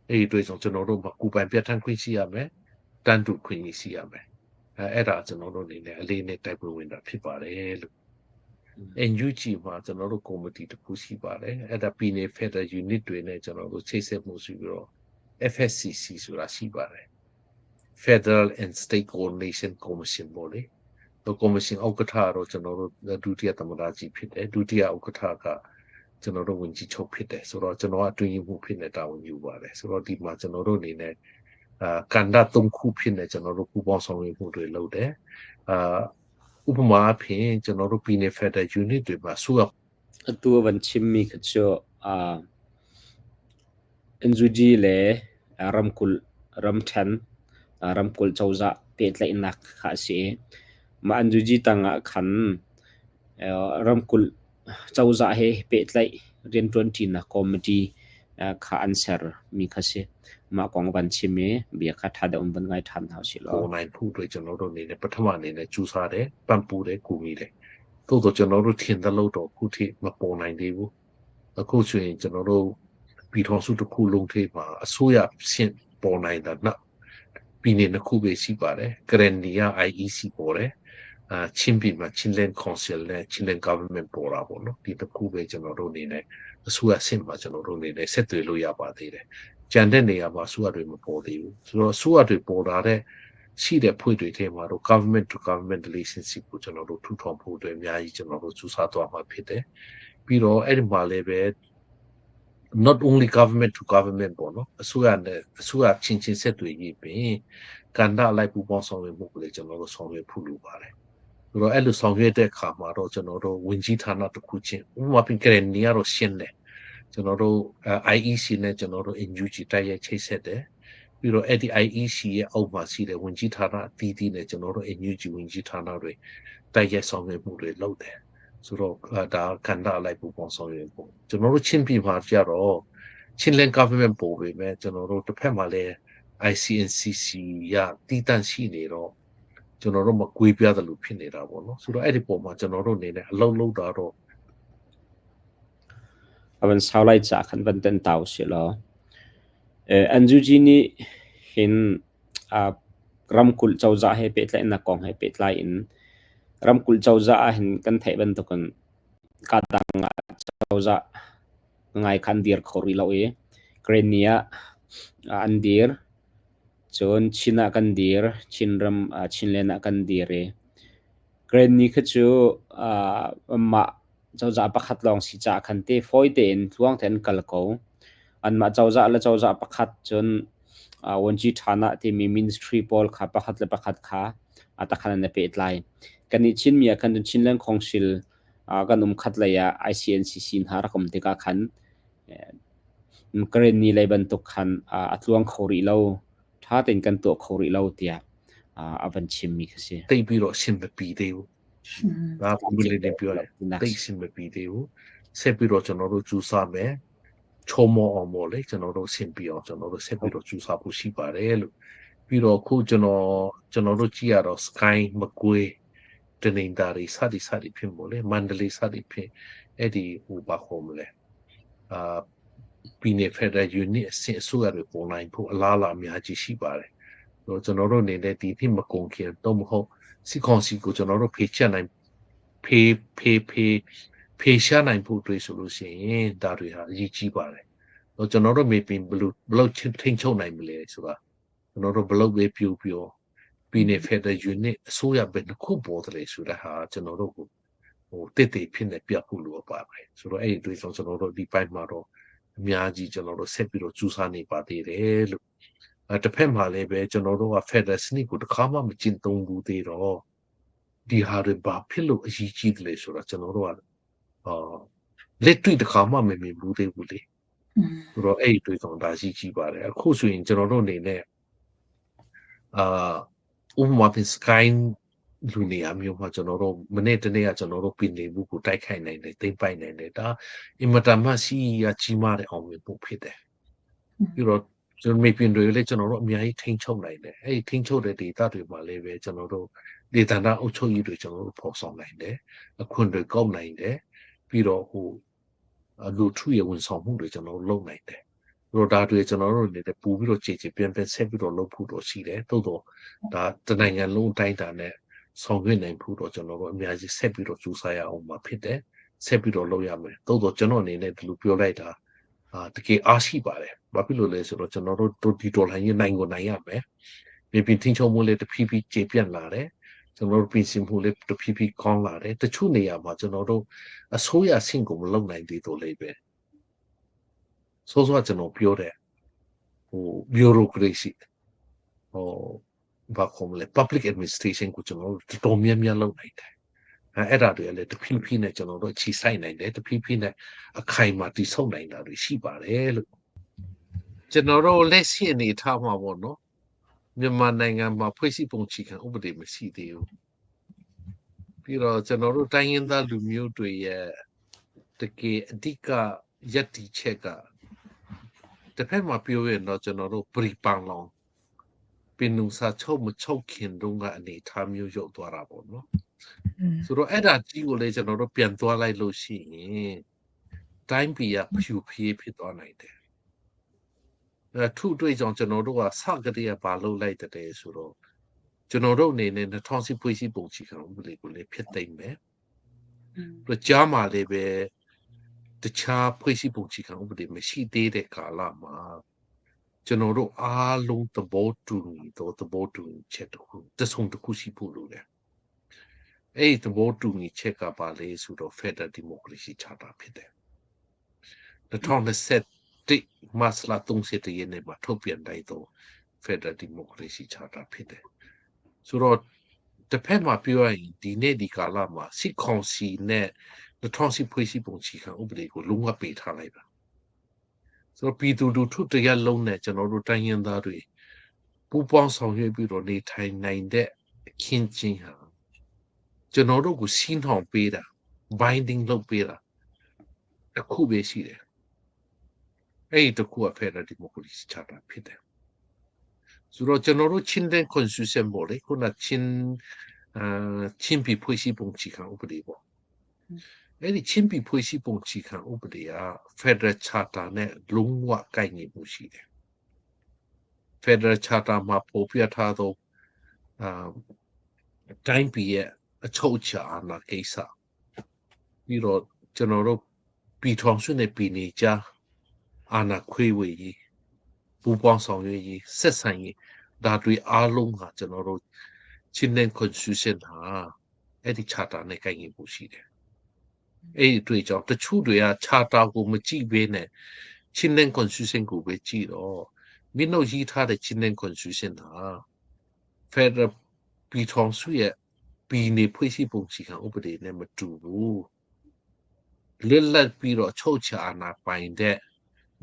အဲ့ဒီအတွက်ကြောင့်ကျွန်တော်တို့မှာကိုပိုင်ပြဋ္ဌာန်းခွင့်ရှိရမယ်တန်တူခွင့်ရှိရမယ်အဲအဲ့ဒါကျွန်တော်တို့အနေနဲ့အလေးနဲ့တိုက်ပွဲဝင်တာဖြစ်ပါတယ်လို့ NUG မှာကျွန်တော်တို့ကော်မတီတစ်ခုရှိပါတယ်အဲ့ဒါပြည်နယ် Federal Unit တွေနဲ့ကျွန်တော်တို့ချိတ်ဆက်မှုရှိပြီးတော့ FSCC ဆိုတာရှိပါတယ် Federal and State Coordination Commission ပေါ့လေတော့ commission ဥက္ကဋ္ဌတော့ကျွန်တော်တို့ဒုတိယသမ္မတကြီးဖြစ်တယ်ဒုတိယဥက္ကဋ္ဌကကျွန်တော်တို့ဝန်ကြီးချုပ်ဖြစ်တယ်ဆိုတော့ကျွန်တော်အတွင်းရေးမှူးဖြစ်နေတာဝန်ယူပါတယ်ဆိုတော့ဒီမှာကျွန်တော်တို့အနေနဲ့အာကန္တာ၃ခုဖြစ်နေကျွန်တော်တို့ပူးပေါင်းဆောင်ရွက်မှုတွေလုပ်တယ်အာဥပမာအဖြစ်ကျွန်တော်တို့ပြည်နယ် Federal Unit တွေမှာဆိုရ Atu van chimmi kha cu NUG le ramkulh ramṭhen Ramkulh cozah pehtlaihnak kha a si i mah NUG tangah khan ramkulh cozah he pehtlaih rianṭuanṭinak committee kha an sermi kha si. Mah kong van chim i bia kha ṭha deuh in van ngai ṭhan hna usih law. ပေါ်နိုင်ဖို့အတွက်ကျွန်တော်တို့အနေနဲ့ပထမအနေနဲ့ကြိုးစားတယ်ပံ့ပိုးတယ်ကူညီတယ်သို့တော့ကျွန်တော်တို့ထင်သလောက်တော့အခုထိမပေါ်နိုင်သေးဘူးအခုဆိုရင်ကျွန်တော်တို့ပြည်ထောင်စုတစ်ခုလုံးထိမှာအစိုးရဆင့်ပေါ်နိုင်တာနော်ပြည်နယ်နှစ်ခုပဲရှိပါတယ်ကရန်နီယာ IEC ပေါ်တယ်အာချင်းပြည်မှာ Chinland Council နဲ့ Chinland Government ပေါ်တာပေါ့နော်ဒီတစ်ခုပဲကျွန်တော်တို့အနေနဲ့အစိုးရဆင့်မှာကျွန်တော်တို့အနေနဲ့ဆက်သွယ်လို့ရပါသေးတယ်ကြံတဲ့နေရာမှာအစိုးရတွေမပေါ်သေးဘူးဆိုတော့အစိုးရတွေပေါ်လာတဲ့ရှိတဲ့ဖွဲ့တွေထဲမှာတော့ government to government relationship ကိုကျွန်တော်တို့ထူထောင်ဖို့အတွက်အများကြီးကျွန်တော်တို့စူးစမ်းသွားမှာဖြစ်တယ်ပြီးတော့အဲ့ဒီမှာလည်းပဲ not only government to government ပေါ့နော်အစိုးရနဲ့အစိုးရချင်းချင်းဆက်သွယ်ရေးပင်ကဏ္ဍလိုက်ပူးပေါင်းဆောင်ရွက်မှုကိုလည်းကျွန်တော်တို့ဆောင်ရွက်ဖို့လိုပါတယ်ဆိုတော့အဲ့လိုဆောင်ရွက်တဲ့အခါမှာတော့ကျွန်တော်တို့ဝန်ကြီးဌာနတစ်ခုချင်းဥပမာပြင်ကရနီကတော့ရှင်းတယ်ကျွန်တော်တို့ IEC နဲ့ကျွန်တော်တို့ NUG တိုက်ရိုက်ချိတ်ဆက်တယ်ပြီးတော့အဲ့ဒီ IEC ရဲ့အောက်မှာရှိတဲ့ဝန်ကြီးဌာနအသီးသီးနဲ့ကျွန်တော်တို့ NUG ဝန်ကြီးဌာနတွေတိုက်ရိုက်ဆောင်ရွက်မှုတွေလုပ်တယ်ဆိုတော့ဒါကဏ္ဍလိုက်ပူပေါင်းဆောင်ရွက်ဖို့ကျွန်တော်တို့ချင်းပြည်မှာကြတော့ချင်းလန် government ပို့ပေမဲ့ကျွန်တော်တို့တစ်ဖက်မှာလည်း ICNCC ရတီးတန့်ရှိနေတော့ကျွန်တော်တို့မကွေးပြတယ်လို့ဖြစ်နေတာပေါ့နော်ဆိုတော့အဲ့ဒီပုံမှာကျွန်တော်တို့အနေနဲ့အလုံးလုံးတာတော့ A van sau lai ca khan van ten ta usih law. NUG nih hin ramkulh cozah he pehtlaihnak kong he pehtlai in ramkulh cozah ah hin kan theih bantukin kadang ah cozah ngai kha an dir kho rih lo i Karenni ah an dir. Cun Chin ah kan dir, Chinram Chinland ah kan dir i Karenni kha cu mah cozah pakhat lawng si caah khan te fawi tein tluang tein an kal ko. Anmah cozah le cozah pakhat cun Wanci ṭhan ah timi ministry pawl kha pakhat le pakhat kha takhan an i pehtlai. Kannih Chinmi ah khan cun Chinland Council kan um khat lei ah ICNCC hna rak um tikah khan Karenni lei bantuk khan a tluang kho rih lo, ṭha tein kan tuah kho rih lo tiah a van chimmi kha si. တိတ်ပြီးတော့အဆင်မပြေသေးဘူးဒါပုံလေးလေးပြောတယ်တိတ်အဆင်မပြေသေးဘူးဆက်ပြီးတော့ကျွန်တော်တို့ကြိုးစားမယ်ချုံမောအောင်ပေါ့လေကျွန်တော်တို့အဆင်ပြေအောင်ကျွန်တော်တို့ဆက်ပြီးတော့ကြိုးစားဖို့ရှိပါတယ်လို့ပြီးတော့ခုကျွန်တော်ကျွန်တော်တို့ကြည့်ရတော့ Sky မကွေးတနင်္သာရီစသည်စသည်ဖြစ်မို့လေမန္တလေးစသည်ဖြစ်အဲ့ဒီဟိုဘာခေါ်မလဲအာပြည်နယ် Federal Unit အဆင့်အစိုးရတွေပေါ်နိုင်ဖို့အလားအလာအများကြီးရှိပါတယ်။ဆိုတော့ကျွန်တော်တို့အနေနဲ့ဒီဖြစ်မကုန်ခင်တော့မဟုတ်စစ်ကောင်စီကိုကျွန်တော်တို့ဖေချက်နိုင်ဖေဖေဖေဖေရှားနိုင်ဖို့တွေ့ဆိုလို့ရှိရင်ဒါတွေဟာအရေးကြီးပါတယ်။တော့ကျွန်တော်တို့မေပင်ဘလို့ဘလို့ထိန်ချုပ်နိုင်မလဲဆိုတာကျွန်တော်တို့ဘလို့ပဲပြူပြူပြည်နယ် Federal Unit အစိုးရဘယ်နှခုပေါ်တယ်ဆိုတာဟာကျွန်တော်တို့ကိုဟိုတိတ်တိတ်ဖြစ်နေပြဖို့လိုပါတယ်ဆိုတော့အဲ့ဒီတွေ့ဆုံးကျွန်တော်တို့ဒီပိုင်းမှာတော့အများကြီးကျွန်တော်တို့ဆက်ပြီးတော့ကြိုးစားနေပါသေးတယ်လို့အဲတစ်ဖက်မှာလည်းပဲကျွန်တော်တို့က Federal စနစ်ကိုတစ်ခါမှမကျင့်သုံးဘူးသေးတော့ဒီဟာတွေဘာဖြစ်လို့အရေးကြီးတယ်လဲဆိုတော့ကျွန်တော်တို့ကအာလက်တွေ့တစ်ခါမှမမြင်ဘူးသေးဘူးလေဆိုတော့အဲ့ဒီတွေ့ဆုံးဒါရှိကြီးပါတယ်အခုဆိုရင်ကျွန်တော်တို့အနေနဲ့အာဥပမာဖြင့် Sky လူနေရာမျိုးမှာကျွန်တော်တို့မနေ့တနေ့ကကျွန်တော်တို့ပြင်နေမှုကိုတိုက်ခိုက်နိုင်တယ်တိမ့်ပိုက်နိုင်တယ်ဒါအင်မတန်မှစီရကြီးမားတဲ့အောင်မြင်မှုဖြစ်တယ်ပြီးတော့ကျွန်တော်မေပြင်တွေလည်းကျွန်တော်တို့အများကြီးထိန်းချုပ်နိုင်တယ်အဲ့ဒီထိန်းချုပ်တဲ့ data တွေမှာလည်းပဲကျွန်တော်တို့ဒေသနာအုပ်ချုပ်ရေးတွေကျွန်တော်တို့ဖော်ဆောင်နိုင်တယ်အခွင့်တွေကောက်နိုင်တယ်ပြီးတော့ဟိုလူထုရဲ့ဝန်ဆောင်မှုတွေကျွန်တော်တို့လုပ်နိုင်တယ်တို့ဒါတွေကျွန်တော်တို့အနေနဲ့ပူပြီးတော့ကြည်ကြည်ပြန်ပြန်ဆက်ပြီးတော့လုပ်ဖို့တော့ရှိတယ်သို့တော့ဒါတနိုင်ငံလုံးအတိုင်းအတာနဲ့ဆောင်ရွက်နိုင်ဖို့တော့ကျွန်တော်တို့အများကြီးဆက်ပြီးတော့ကြိုးစားရအောင်မှာဖြစ်တယ်ဆက်ပြီးတော့လုပ်ရမယ်သို့တော့ကျွန်တော်အနေနဲ့ဒီလိုပြောလိုက်တာအာတကယ်အားရှိပါတယ်ဘာဖြစ်လို့လဲဆိုတော့ကျွန်တော်တို့ဒီဒေါ်လာရင်းနိုင်ကိုနိုင်ရမယ်မြေပြင်ထင်းချုံမှုလေးတဖြည်းဖြည်းကျေပြန့်လာတယ်ကျွန်တော်တို့ပြင်ဆင်မှုလေးတဖြည်းဖြည်းကောင်းလာတယ်တချို့နေရာမှာကျွန်တော်တို့အစိုးရဆင့်ကိုမလုပ်နိုင်သေးတော့လေပဲစောစောကျွန်တော်ပြောတဲ့ဟို bureaucracy ဟိုဘာခေါ်မလဲ public administration ကိုကျွန်တော်တို့တော်တော်များများလုပ်နိုင်တယ်အဲအဲ့ဒါတွေလည်းတဖြည်းဖြည်းနဲ့ကျွန်တော်တို့ခြိဆိုင်နိုင်တယ်တဖြည်းဖြည်းနဲ့အခိုင်အမာတိဆောက်နိုင်တာတွေရှိပါတယ်လို့ကျွန်တော်တို့လက်ရှိအနေထားမှာပေါ့နော် မြန်မာနိုင်ငံမှာဖွဲ့စည်းပုံအခြေခံဥပဒေမရှိသေးဘူးပြီးတော့ကျွန်တော်တို့တိုင်းရင်းသားလူမျိုးတွေရဲ့တကယ်အဓိကရပ်တည်ချက်ကတစ်ဖက်မှာပြောရင်တော့ကျွန်တော်တို့ပရိပန်လောင်ပင်နုစာချုပ်မချုပ်ခင်တုန်းကအနေအထားမျိုးရောက်သွားတာပေါ့နော်ဆိုတော့အဲ့ဒါကြီးကိုလေကျွန်တော်တို့ပြန်သွားလိုက်လို့ရှိရင်တိုင်းပြည်ကဖြူဖြေးဖြစ်သွားနိုင်တယ်အဲထုတွေ့ကြောင့်ကျွန်တော်တို့ကစကတည်းကဘာလုပ်လိုက်တဲ့ဆိုတော့ကျွန်တော်တို့အနေနဲ့2010ဖွဲ့စည်းပုံချီခံဥပဒေကိုလည်းဖြစ်သိမ့်မယ်။ပြီးကြားမှာလည်းပဲတခြားဖွဲ့စည်းပုံချီခံဥပဒေမရှိသေးတဲ့ကာလမှာကျွန်တော်တို့အားလုံးသဘောတူညီတော့သဘောတူညီချက်တစ်ခုတဆုံတစ်ခုရှိဖို့လိုတယ်။အဲ့ဒီသဘောတူညီချက်ကပါလေဆိုတော့ Federal Democracy Charter ဖြစ်တယ်။2021မတ်လ30ရက်နေ့မှာထုတ်ပြန်လိုက်တော့ Federal Democracy Charter ဖြစ်တယ်။ဆိုတော့တစ်ဖက်မှာပြောရရင်ဒီနေ့ဒီကာလမှာစစ်ကောင်စီနဲ့2010ဖွဲ့စည်းပုံချီခံဥပဒေကိုလုံးဝပေးထားလိုက်ပါဆိုတော့ပြည်သူလူထုတရက်လုံးနဲ့ကျွန်တော်တို့တိုင်းရင်းသားတွေပူးပေါင်းဆောင်ရွက်ပြီးတော့နေထိုင်နိုင်တဲ့အခင်းချင်းဟာကျွန်တော်တို့ကိုစီးနှောင်ပေးတာ binding လုပ်ပေးတာတစ်ခုပဲရှိတယ်အဲ့ဒီတစ်ခုက Federal Democracy Charter ဖြစ်တယ်ဆိုတော့ကျွန်တော်တို့ချင်းတဲ့ constitution ပေါ့လေခုနချင်းအာချင်းပြည်ဖွဲ့စည်းပုံချီခံဥပဒေပေါ့အဲ့ဒီချင်းပြည်ဖွဲ့စည်းပုံချီခံဥပဒေက Federal Charter နဲ့လုံးဝကိုက်ညီမှုရှိတယ် Federal Charter မှာပေါ်ပြထားသောအာတိုင်းပြည်ရဲ့အချုပ်အခြာအာဏာကိစ္စပြီးတော့ကျွန်တော်တို့ပြည်ထောင်စုနဲ့ပြည်နယ်ကြားအာဏာခွေဝေရေးပူးပေါင်းဆောင်ရွက်ရေးဆက်ဆံရေးဒါတွေအားလုံးဟာကျွန်တော်တို့ချင်းတဲ့ constitution ဟာအဲ့ဒီ charter နဲ့ကိုက်ညီမှုရှိတယ်အဲ့ဒီတွေ့ကြောင့်တချို့တွေက charter ကိုမကြည့်ဘဲနဲ့ချင်းတဲ့ constitution ကိုပဲကြည့်တော့မင်းတို့ရေးထားတဲ့ချင်းတဲ့ constitution ဟာ Federal ပြည်ထောင်စုရဲ့ပြည်နယ်ဖွဲ့စည်းပုံအခြေခံဥပဒေနဲ့မတူဘူးလွတ်လပ်ပြီးတော့ချုပ်ချာအာဏာပိုင်တဲ့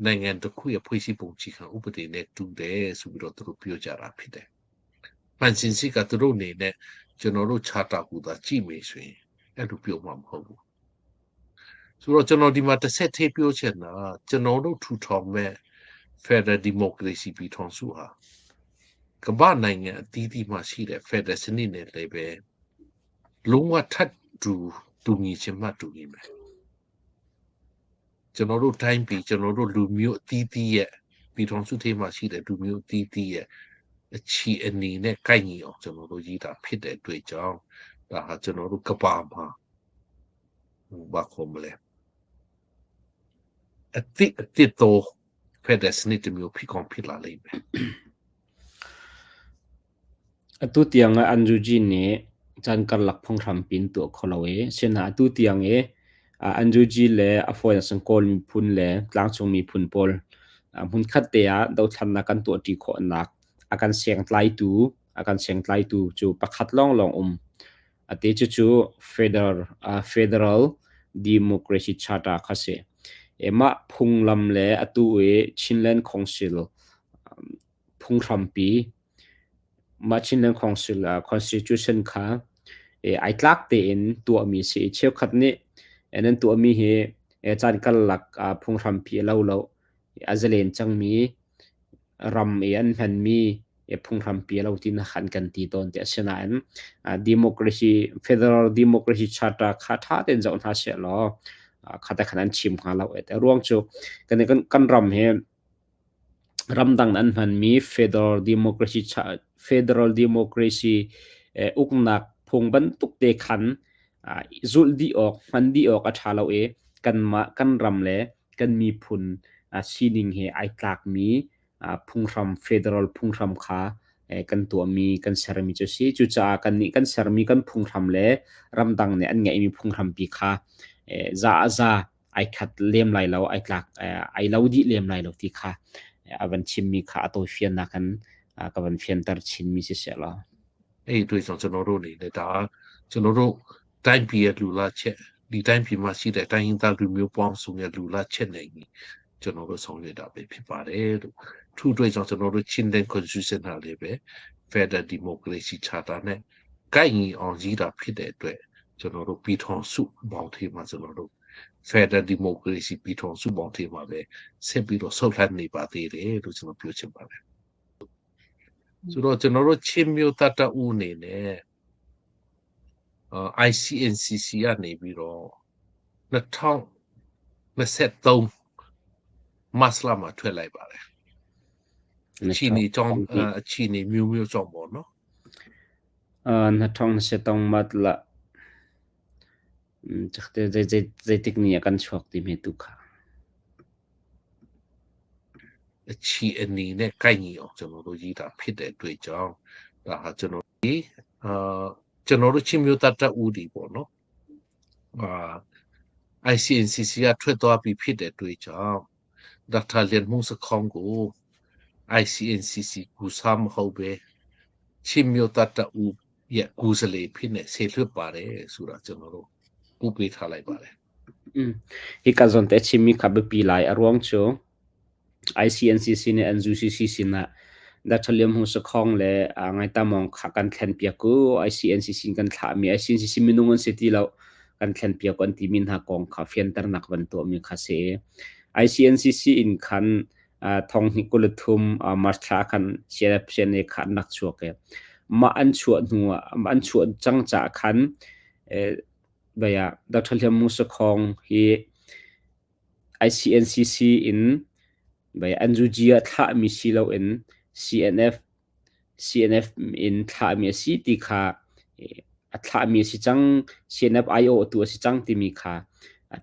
နိုင်ငံတစ်ခုရဲ့ဖွဲ့စည်းပုံအခြေခံဥပဒေနဲ့တူတယ်ဆိုပြီးတော့သူတို့ပြောကြတာဖြစ်တယ်။ပန်စင်စီကသူတို့အနေနဲ့ကျွန်တော်တို့ charter ကိုသာကြည့်မယ်ဆိုရင်အဲ့လိုပြောမှာမဟုတ်ဘူး။ဆိုတော့ကျွန်တော်ဒီမှာတစ်ဆက်သေးပြောချင်တာကျွန်တော်တို့ထူထောင်မဲ့ Federal Democracy ပြည်ထောင်စုဟာကမ္ဘာနိုင်ငံအသီးသီးမှာရှိတဲ့ Federal စနစ်နဲ့လည်းပဲလုံးဝထပ်တူတူညီချင်မှတူညီမယ်ကျွန်တော်တို့တိုင်းပြည်ကျွန်တော်တို့လူမျိုးအသီးသီးရဲ့ပြည်ထောင်စုထဲမှာရှိတဲ့လူမျိုးအသီးသီးရဲ့အခြေအနေနဲ့ကိုက်ညီအောင်ကျွန်တော်တို့ရေးတာဖြစ်တဲ့အတွက်ကြောင့်ဒါဟာကျွန်တော်တို့ကမ္ဘာမှာဘာခေါ်မလဲအတိအတိတော့ဖက်ဒရယ်စနစ်တစ်မျိုးဖြစ်ကောင်းဖြစ်လာလိမ့်မယ် Atu tiang ah Anjuji nih caan karlak phunghrampi in tuah kho lo i asinain atu tiang i Anjuji le a fawinak cun Kawl miphun le tlangcung miphun pawl hmunkhat te ah dothlannak kan tuahṭi khawhnak a kan sengtlaitu a kan sengtlaitu cu pakhat lawnglawng um. Ati cucu Federal Democracy Charter kha si. Mah phunglam le atu i Chinland Council phunghrampi mah Chinland Council Constitution kha ai tlak tein tuahmi si i cheukhat nih nan tuahmi hi caan karlak phunghrampi a lo lo, a zalen cangmi ram i an hmanmi phunghrampi a lo ti na khan kan ti tawn ti. Asinain democracy Federal Democracy Charter kha ṭha tein zoh hna seh law kha te khan an chim hnga lo. A ruang cu kan ram hi ramdang an hmanmi Federal Democracy uknak phung bantuk te khan zulh dih awk, hman dih awk a ṭha lo i kanmah kan ram le kan miphun sining he ai tlakmi phunghram federal phunghram kha kan tuahmi kan sermi cu a si. Cucaah kannih kan sermi kan phunghram le ramdang nih an ngeihmi phunghrampi kha za ah za ai khat lem lai lo, ai tlak ai lo dih lem lai lo ti kha a van chimmi kha a tawifiannak in ka van fianter chinmi si seh law. အဲ့ဒီတွေ့ဆောင်ကျွန်တော်တို့အနေနဲ့ဒါကျွန်တော်တို့တိုင်းပြည်ရဲ့လူလားချက်ဒီတိုင်းပြည်မှာရှိတဲ့တိုင်းရင်းသားလူမျိုးပေါင်းစုံရဲ့လူလားချက်နေကျွန်တော်တို့ဆောင်ရွက်တာပဲဖြစ်ပါတယ်လို့ ထို့အတွက်ကြောင့်ကျွန်တော်တို့ Chinland Constitution ဟာလည်းပဲ Federal Democracy Charter နဲ့ကိုက်ညီအောင်ရေးတာဖြစ်တဲ့အတွက်ကျွန်တော်တို့ပြည်ထောင်စုဘောင်ထဲမှာကျွန်တော်တို့ Federal Democracy ပြည်ထောင်စုဘောင်ထဲမှာပဲဆက်ပြီးတော့ဆုတ်လှမ်းနေပါသေးတယ်လို့ကျွန်တော်ပြောချင်ပါတယ်ဆိုတော့ကျွန်တော်တို့ချင်းမျိုးတတဦးအနေနဲ့ ICNCC ကနေပြီးတော့2023မတ်လမှာထွက်လိုက်ပါတယ်အခြေအနေကြောင့်အခြေအနေမျိုးမျိုးကြောင့်ပေါ့နော် 2023မတ်လzeitik ni ah kan chuak timi tu kha အခြေအနေနဲ့ကိုက်ညီအောင်ကျွန်တော်တို့ရေးတာဖြစ်တဲ့အတွက်ကြောင့်ဒါဟာကျွန်တော်ဒီအာကျွန်တော်တို့ချင်းမျိုးတတ်တဦးဒီပေါ့နော်အာ ICNCC ကထွက်သွားပြီဖြစ်တဲ့အတွက်ကြောင့်ဒေါက်တာလျန်မုံစခေါင်ကို ICNCC ကူစားမဟုတ်ပဲချင်းမျိုးတတ်တဦးရဲ့ကူစလေဖြစ်နေဆေလွတ်ပါတယ်ဆိုတာကျွန်တော်တို့ပို့ပေးထားလိုက်ပါတယ် Hika zawn te chimmi kha biapi lai a ruang cu ICNCC nih an UCC sinah Dr. Liam Hung Sakhong le Ngaitamong kha kan thlen piak u ICNCC kan thlahmi ICNCC minung an si ti lo kan thlen piak an timi hna kong kha fianternak van tuahmi kha si. ICNCC in khan thong hnih 23 March thla khan CNA kha an rak chuak i mah an chuah hnu ah an chuah cang caah khan Dr. Liam Hung Sakhong hi ICNCC in NUG ah thlahmi si loin CNF CNF in thlahmi a si ti kha a thlahmi a si cang, CNF aiawhtu a si cang timi kha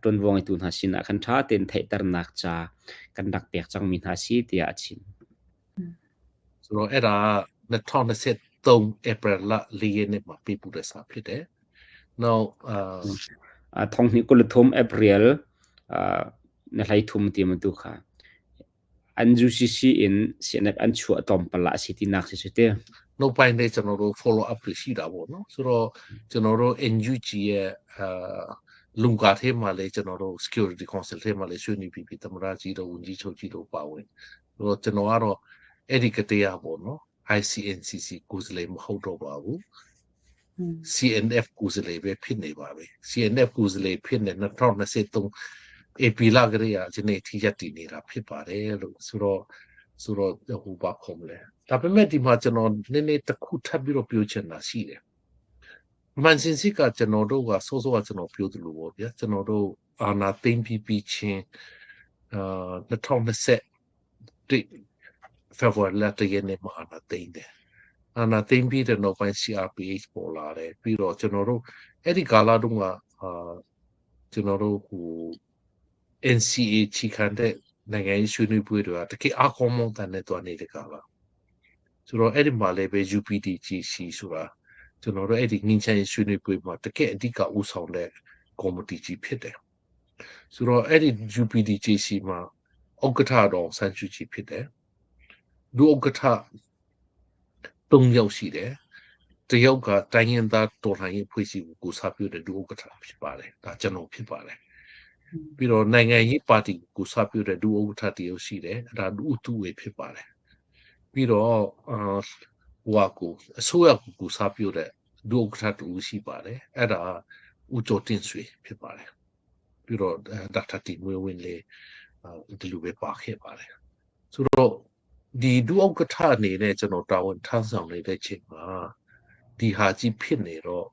ṭuanvo ngeitu hna sinah khan ṭha tein theihternak ca kan rak pek cangmi hna a si tiah a chim. ဆိုတော့အဲ့ဒါ2023 April လ4ရက်နေ့မှာပေးပို့တဲ့စာဖြစ်တယ်။နောက်အာ Thong hnih 23 April na hlei thum ti tu kha an UCC in CNF an chuah tlawmpal ah a si tinak si cu te. နောက်ပိုင်းလည်းကျွန်တော်တို့ follow up တွေရှိတာပေါ့နော်ဆိုတော့ကျွန်တော်တို့ NUG ရဲ့အာလုံကာထဲမှာလည်းကျွန်တော်တို့ security council ထဲမှာလည်းဆွေးနွေးပြီးပြီသမ္မတကြီးတို့ဝန်ကြီးချုပ်ကြီးတို့ပါဝင်ဆိုတော့ကျွန်တော်ကတော့အဲ့ဒီကတည်းကပေါ့နော် ICNCC ကိုယ်စားလှယ်မဟုတ်တော့ပါဘူး CNF ကိုယ်စားလှယ်ပဲဖြစ်နေပါပြီ CNF ကိုယ်စားလှယ်ဖြစ်နေ2023 AP လကလေးကဒီနေ့ထိရပ်တည်နေတာဖြစ်ပါတယ်လို့ဆိုတော့ဆိုတော့ဟိုပါခေါ်မလဲဒါပေမဲ့ဒီမှာကျွန်တော်နည်းနည်းတစ်ခုထပ်ပြီးတော့ပြောချင်တာရှိတယ်မန်စင်စီကကျွန်တော်တို့ကစောစောကကျွန်တော်ပြောသလိုပေါ့ဗျာကျွန်တော်တို့အာနာသိမ့်ပြီးပြီးချင်းအာ2021 February လတရက်နေ့မှာအာနာသိမ့်တယ်အာနာသိမ့်ပြီးတဲ့နောက်ပိုင်း CRPH ပေါ်လာတယ်ပြီးတော့ကျွန်တော်တို့အဲ့ဒီကာလတုန်းကအာကျွန်တော်တို့ဟို NCA ချီခံတဲ့နိုင်ငံရေးဆွေးနွေးပွဲတွေကတကယ်အကောင်းမောင်းတန်တဲ့တွားနေတဲ့ကာလဆိုတော့အဲ့ဒီမှာလည်းပဲ UPDGC ဆိုတာကျွန်တော်တို့အဲ့ဒီငင်းချမ်းဆွေးနွေးပွဲမှာတကယ်အဓိကဦးဆောင်တဲ့ကော်မတီကြီးဖြစ်တယ်ဆိုတော့အဲ့ဒီ UPDJC မှာဥက္ကဋ္ဌတော်ဆန်းချူချီဖြစ်တယ်ဒုဥက္ကဋ္ဌ၃ယောက်ရှိတယ်တယောက်ကတိုင်းရင်းသားတော်လှန်ရေးဖွဲ့စည်းကိုကိုစားပြုတဲ့ဒုဥက္ကဋ္ဌဖြစ်ပါတယ်ဒါကျွန်တော်ဖြစ်ပါတယ်ပြီးတော့နိုင်ငံရေးပါတီကိုစားပြုတဲ့ဒုဥက္ကဋ္ဌတယောက်ရှိတယ်အဲ့ဒါဥတုဝေဖြစ်ပါတယ်ပြီးတော့အာဟိုဟာကိုအစိုးရကိုကိုစားပြုတဲ့ဒုဥက္ကဋ္ဌတူရှိပါတယ်အဲ့ဒါဦးကျော်တင်ဆွေဖြစ်ပါတယ်ပြီးတော့ဒေါက်တာတီမွေးဝင်းလေးဒီလိုပဲပါခဲ့ပါတယ်ဆိုတော့ဒီဒုဥက္ကဋ္ဌအနေနဲ့ကျွန်တော်တာဝန်ထမ်းဆောင်နေတဲ့ချိန်မှာဒီဟာကြီးဖြစ်နေတော့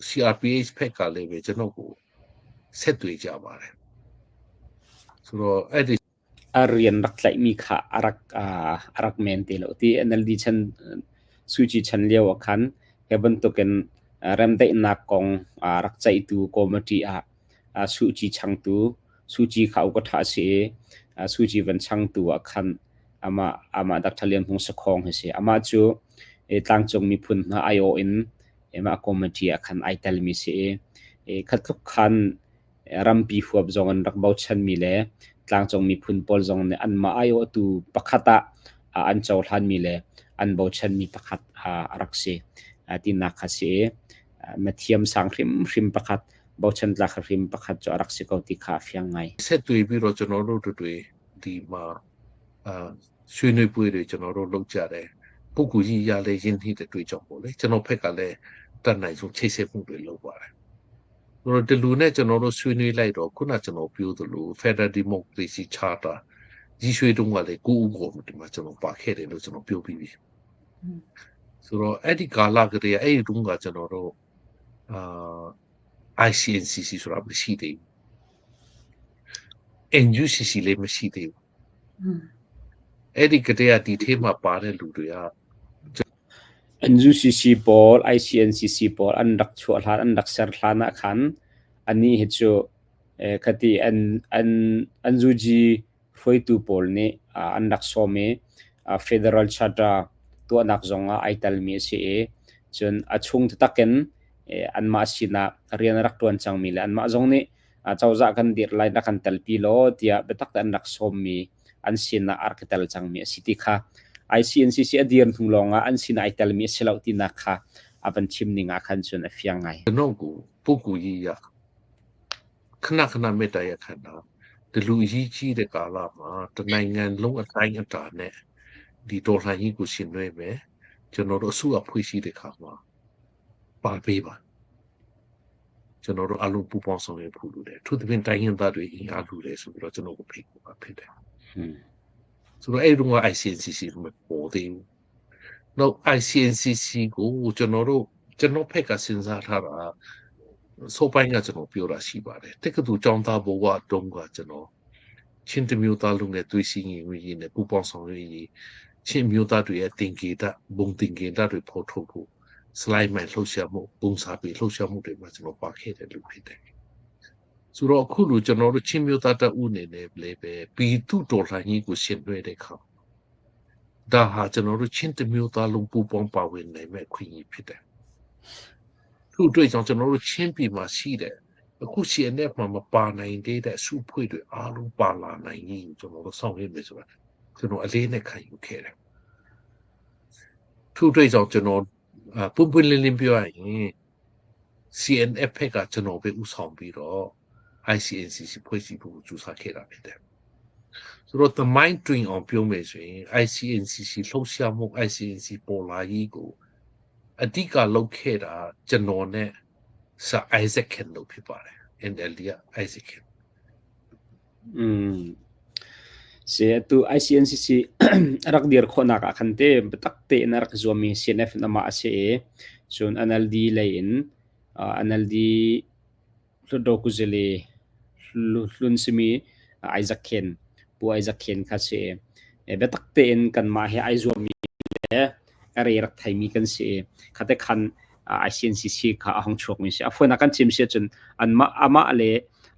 CRPH ဖက်ကလည်းပဲကျွန်တော်ကိုဆက်တွေ့ကြပါတယ်ဆိုတော့အဲ့ဒီ A rian rak tlaihmi kha a rak a rak men ti lo ti NLD chan Suci chan lio ah khan hi bantukin remdaihnak kong rak ceihtu committee ah Suci changtu Suci kha uka a si i Suci van changtu ah khan amah amah Dr. Lian Hmung Sakhong hi si. Amah cu tlangcung miphun hna aiawh in mah committee ah khan ai telmi si i kha tluk khan rampi huap zong an rak bochanmi le tlangcung miphun pawl zong nih anmah aiawhtu pakhat ah an cohlanmi le an bochanmi pakhat a rak si tinak kha si i na thiam sang hrimhrim pakhat bochan tlak hrim pakhat cu a rak si ko ti kha a fiang ngai. ဆက်တွေ့ပြီးတော့ကျွန်တော်တို့တွေဒီမှာအာ ဆွေးနွေးပွဲတွေကျွန်တော်တို့လုပ်ကြတယ်ပုဂ္ဂိုလ်ကြီးရလဲရင်းနှီးတဲ့တွေ့ကြောင်ပေါ့လေကျွန်တော်ဖက်ကလည်းတတ်နိုင်ဆုံးချိတ်ဆက်မှုတွေလုပ်ပါတယ်ဆိုတော့ဒီလူနဲ့ကျွန်တော်တို့ဆွေးနွေးလိုက်တော့ခုနကျွန်တော်ပြောသလို Federal Democracy Charter ကြီးရွှေတုံးကလည်းကိုဦးကော်မတီမှာကျွန်တော်ပါခဲ့တယ်လို့ကျွန်တော်ပြောပြီးပြီဆိုတော့အဲ့ဒီကာလကတည်းကအဲ့ဒီတုန်းကကျွန်တော်တို့အာ ICNCC ဆိုတာမရှိသေးဘူး NUCC လည်းမရှိသေးဘူးအဲ့ဒီကတည်းကဒီထဲမှာပါတဲ့လူတွေက NUCC pawl ICNCC pawl an rak chuah hlan an rak ser hlan ah khan anih hi cu khati an an an zuji hruaitu pawl nih an rak sawm i Federal Charter tuahnak zong ah ai telmi a si i cun a chung taktak in anmah sinah rian a rak ṭuan cangmi le anmah zong nih cozah kan dirh lai na kan telpi law tiah biatak tein an rak sawmmi an sinah a rak i tel cangmi a si ti kha ICNCC a dir hnu lawngah an sinah ai telmi a si lo tinak kha a van chim ning ah khan cun a fiang ngai. ကျွန်တော်ကိုပုဂ္ဂိုလ်ကြီးရခဏခဏမေတ္တာရပ်ခံတာဒီလူအရေးကြီးတဲ့ကာလမှာတနိုင်ငံလုံးအတိုင်းအတာနဲ့ဒီတော်လှန်ရေးကိုရှင်နွှဲမယ်ကျွန်တော်တို့အစုအဖွဲ့ရှိတဲ့ခါမှာပါပေးပါကျွန်တော်တို့အလုံးပူပေါင်းဆောင်ရွက်ဖို့လိုတယ်သူသဖြင့်တိုင်းရင်းသားတွေအင်အားလိုတယ်ဆိုပြီးတော့ကျွန်တော်ကိုဖိတ်ခေါ်တာဖြစ်တယ်ဆိုတော့အဲ့ဒီတော့ ICNCC မပေါ်သေးဘူးနောက် ICNCC ကိုကျွန်တော်တို့ကျွန်တော်ဖက်ကစဉ်းစားထားတာဆိုပိုင်းကကျွန်တော်ပြောတာရှိပါတယ်တက္ကသိုလ်ကျောင်းသားဘဝတုန်းကကျွန်တော်ချင်းတမျိုးသားလုံးနဲ့တွေ့ရှိရင်ရင်းနဲ့ပူပေါင်းဆောင်ရွက်ရေးချင်းမျိုးသားတွေရဲ့တင်ကေတဘုံတင်ကေတတွေဖော်ထုတ်ဖို့ slide မှန်လှုပ်ရှားမှုပုံစာပေလှုပ်ရှားမှုတွေမှာကျွန်တော်ပါခဲ့တဲ့လူဖြစ်တယ်ဆိုတော့အခုလိုကျွန်တော်တို့ချင်းမျိုးသားတပ်ဦးအနေနဲ့လည်းပဲပီတုတော်လှန်ရေးကိုရှင်နွှဲတဲ့အခါဒါဟာကျွန်တော်တို့ချင်းတမျိုးသားလုံးပူပေါင်းပါဝင်နိုင်မဲ့ခွင့်ရဖြစ်တယ်။သူ့အတွက်ကြောင့်ကျွန်တော်တို့ချင်းပြည်မှာရှိတဲ့အခု CNF မှာမပါနိုင်သေးတဲ့စုဖွဲ့တွေအားလုံးပါလာနိုင်ရင်ကျွန်တော်တို့ဆောင်ရွက်မယ်ဆိုတာကျွန်တော်အလေးနဲ့ခံယူခဲ့တယ်။သူ့အတွက်ကြောင့်ကျွန်တော်ပွင့်ပွင့်လင်းလင်းပြောရရင် CNF ဖက်ကကျွန်တော်ပဲဥဆောင်ပြီးတော့ ICNCC ဖွဲ့စည်းဖို့ကြိုးစားခဲ့တာဖြစ်တယ်။ဆိုတော့ the mind တွင်အောင်ပြောမယ်ဆိုရင် ICNCC လှုပ်ရှားမှု ICNC ပေါ်လာရေးကိုအဓိကလုပ်ခဲ့တာကျွန်တော်နဲ့ Sir Isaac Khen လို့ဖြစ်ပါတယ် NLD က Isaac Khen อืมse tu ICNCC rak dir khawhnak ah khan te biatak tein a rak zuammi CNF nama a si i cun NLD lei in NLD Hlutdaw kuzale hlun simi Isaac Khen Pu Isaac Khen kha si i biatak tein kanmah he ai zuammi le a re rak theimi kan si i khate khan ICNCC kha a hong chuakmi si. A fawinak kan chim si ahcun anmah amah le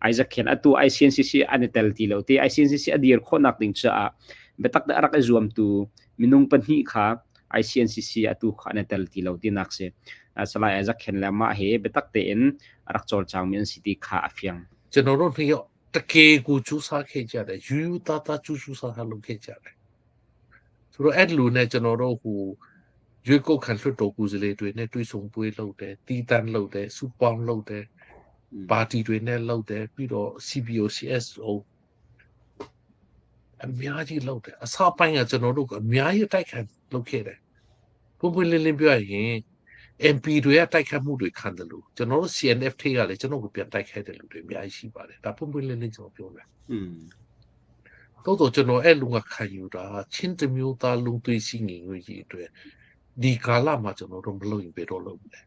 Isaac Khen atu ICNCC an i tel ti lo ti ICNCC a dir khawhnak ding caah biatak te a rak i zuamtu minung pahnih kha ICNCC atu kha an i tel ti lo tinak si. Salai Isaac Khen le amah he biatak tein a rak cawlcangmi an si ti kha a fiang. ကျွန်တော်တို့နှစ်ယောက်တကယ်ကိုကြိုးစားခဲ့ကြတယ်ယူယူသားသားကြိုးကြိုးစားစားလုပ်ခဲ့ကြတယ်ဆိုတော့အဲ့လူနဲ့ကျွန်တော်တို့ဟိုရွေးကောက်ခံလွှတ်တော်ကိုယ်စားလှယ်တွေနဲ့တွေ့ဆုံပွဲလုပ်တယ်တီးတန်းလုပ်တယ်စုပေါင်းလုပ်တယ်ပါတီတွေနဲ့လုပ်တယ်ပြီးတော့ CBO CSO အများကြီးလုပ်တယ်အစပိုင်းကကျွန်တော်တို့ကအများကြီးတိုက်ခံလုပ်ခဲ့တယ်ပွင့်ပွင့်လင်းလင်းပြောရရင် MP တွေကတိုက်ခတ်မှုတွေခံတယ်လို့ကျွန်တော်တို့ CNF ထိကလည်းကျွန်တော်ကိုပြန်တိုက်ခိုက်တဲ့လူတွေအများကြီးရှိပါတယ်ဒါပွင့်ပွင့်လင်းလင်းကျွန်တော်ပြောမယ် อืม တော့တော့ကျွန်တော်အဲ့လူကခံယူတာချင်းတမျိုးသားလုံးသွေးရှိငင်ငွေကြီးအတွက်ဒီကာလမှာကျွန်တော်တို့မလုပ်ရင်ဘယ်တော့လုပ်မလဲ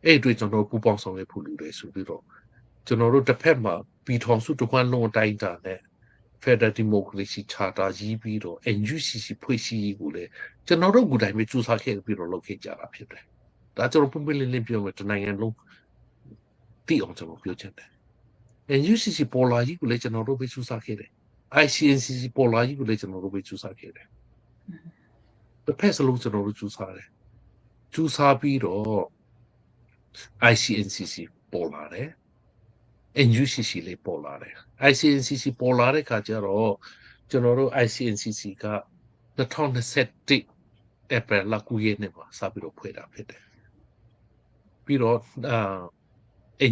အဲ့ဒီကျွန်တော်ပူပေါင်းဆောင်ရွက်ဖို့လူတွေဆိုပြီးတော့ကျွန်တော်တို့တစ်ဖက်မှာပြည်ထောင်စုတစ်ခွန်းလုံးအတိုင်းတာနဲ့ Federal Democracy Charter ရေးပြီးတော့ NUCC ဖွဲ့စည်းရေးကိုလည်းကျွန်တော်တို့ကိုယ်တိုင်ပဲစူးစမ်းခဲ့ပြီးတော့လုပ်ခဲ့ကြတာဖြစ်တယ်။ဒါကျွန်တော်ပွင့်ပွင့်လင်းလင်းပြောမယ်တနိုင်ငံလုံးသိအောင်ကျွန်တော်ပြောချင်တယ်။ NUCC ပေါ်လာကြီးကိုလည်းကျွန်တော်တို့ပဲစူးစမ်းခဲ့တယ်။ ICNCC ပေါ်လာကြီးကိုလည်းကျွန်တော်တို့ပဲစူးစမ်းခဲ့တယ်။တစ်ဖက်စလုံးကျွန်တော်တို့စူးစမ်းတယ်။စူးစမ်းပြီးတော့ ICNCC ပေါ်လာတယ်။ NUCC လေးပေါ်လာတယ် ICNCC ပေါ်လာတဲ့ခါကျတော့ကျွန်တော်တို့ ICNCC က2021 April လ9ရက်နေ့မှာစပြီးတော့ဖွဲ့တာဖြစ်တယ်ပြီးတော့အာ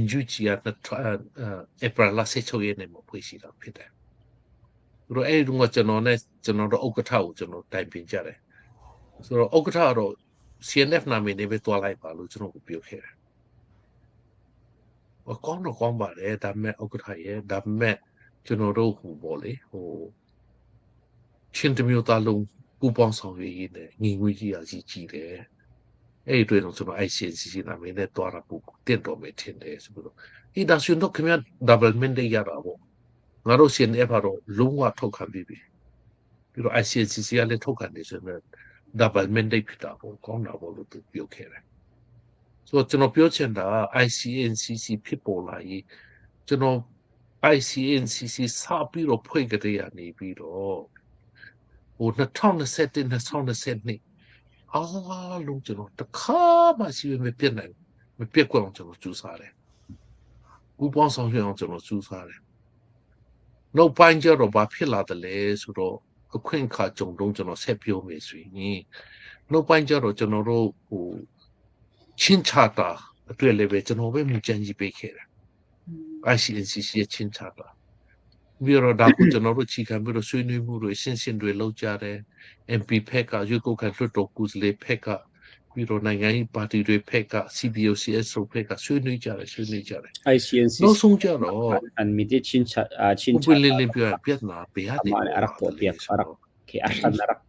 NUG က April လ16ရက်နေ့မှာဖွဲ့ရှိတာဖြစ်တယ် ဆိုတော့အဲ့ဒီတော့ကျွန်တော်နဲ့ကျွန်တော်တို့ဥက္ကဋ္ဌကိုကျွန်တော်တိုင်ပင်ကြတယ်ဆိုတော့ဥက္ကဋ္ဌကတော့ CNF နာမည်နဲ့ပဲတွားလိုက်ပါလို့ကျွန်တော်ကိုပြောခဲ့တယ်ဟိုကောင်းတော့ကောင်းပါတယ်ဒါပေမဲ့ဥက္ကဋ္ဌရဲ့ဒါပေမဲ့ကျွန်တော်တို့ဟိုပေါ့လေဟိုချင်းတမျိုးသားလုံးပူပေါင်းဆောင်ရွက်ရေးနဲ့ညီငွေကြီးအကြီးကြီးတယ်အဲ့ဒီတွေ့တော့ကျွန်တော် ICNCC နာမည်နဲ့တွားတာပို့တင့်တော်မယ်ထင်တယ်ဆိုပြီးတော့အေးဒါဆိုရင်တော့ခင်ဗျာ double mandate ရတာပေါ့ငါတို့ CNF ကတော့လုံးဝထုတ်ခံပြီးပြီပြီးတော့ ICNCC ကလည်းထုတ်ခံနေဆိုရင် double mandate ဖြစ်တာပေါ့ကောင်းတာပေါ့လို့သူပြောခဲ့တယ်ဆိုတော့ကျွန်တော်ပြောချင်တာ ICNCC ဖြစ်ပေါ်လာရင်ကျွန်တော် ICNCC စပြီးတော့ဖွင့်ကြတဲ့နေပြီးတော့ဟို2021 2022အားလုံးကျွန်တော်တခါမှရှိမပြတ်နိုင်မပြတ်ကွက်အောင်ကျွန်တော်ကြိုးစားတယ်။ပူပေါင်းဆောင်ရွက်အောင်ကျွန်တော်ကြိုးစားတယ်။နောက်ပိုင်းကျတော့ဘာဖြစ်လာတယ်လဲဆိုတော့အခွင့်အခါကြုံတော့ကျွန်တော်ဆက်ပြောမယ်ဆိုရင်နောက်ပိုင်းကျတော့ကျွန်တော်တို့ဟိုချင်းချတာအတွက်လည်းပဲကျွန်တော်ပဲမူကြံကြီးပေးခဲ့တယ် ICNCC ရဲ့ချင်းချတာပြီးတော့ဒါကိုကျွန်တော်တို့ခြေခံပြီးတော့ဆွေးနွေးမှုတွေရှင်းရှင်းတွေလုပ်ကြတယ် MP ဖက်ကရွေးကောက်ခံလွှတ်တော်ကိုယ်စားလှယ်ဖက်ကပြီးတော့နိုင်ငံရေးပါတီတွေဖက်က CBOCS တို့ဖက်ကဆွေးနွေးကြတယ်ဆွေးနွေးကြတယ် ICNCC နောက်ဆုံးကြတော့ an mi te chin cha chin ပွင့်လင်းလင်းပြောရပြဿနာဘယ်ဟာ ama le arak po piak arak ke ashan arak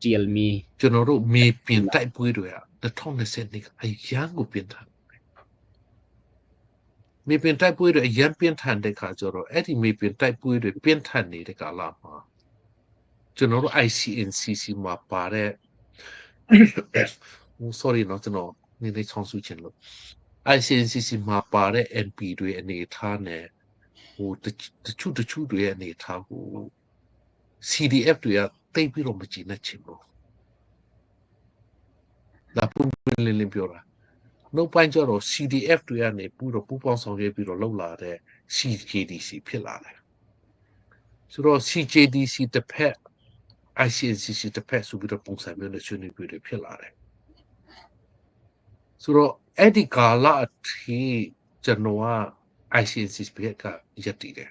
tial mi ကျွန်တော်တို့မေပြင်တိုက်ပွဲတွေက2020ကအရန်ကိုပြင်ထန်မေပြင်တိုက်ပွဲတွေအရန်ပြင်းထန်တဲ့ခါကျတော့အဲ့ဒီမေပြင်တိုက်ပွဲတွေပြင်းထန်နေတဲ့ကာလမှာကျွန်တော်တို့ ICNCC မှာပါတဲ့ sorry เนาะကျွန်တော်နည်းနည်းချောင်းဆူချင်လို့ ICNCC မှာပါတဲ့ MP တွေအနေထားနဲ့ဟိုတချို့တချို့တွေရဲ့အနေထားကို CDF တွေကတိတ်ပြီးတော့မကြည့်နဲ့ချင်လို့ဒါပုံပွင့်လင်းလင်းပြောတာနောက်ပိုင်းကျတော့ CDF တွေကနေပူတော့ပူပေါင်းဆောင်ရွက်ပြီးတော့လှုပ်လာတဲ့ CJDC ဖြစ်လာတယ်ဆိုတော့ CJDC တစ်ဖက် ICNCC တစ်ဖက်ဆိုပြီးတော့ပုံစံမျိုးနဲ့ဆွေးနွေးပြီးတွေဖြစ်လာတယ်ဆိုတော့အဲ့ဒီကာလအထိကျွန်တော်က ICNCC ဘက်ကရက်တည်တယ်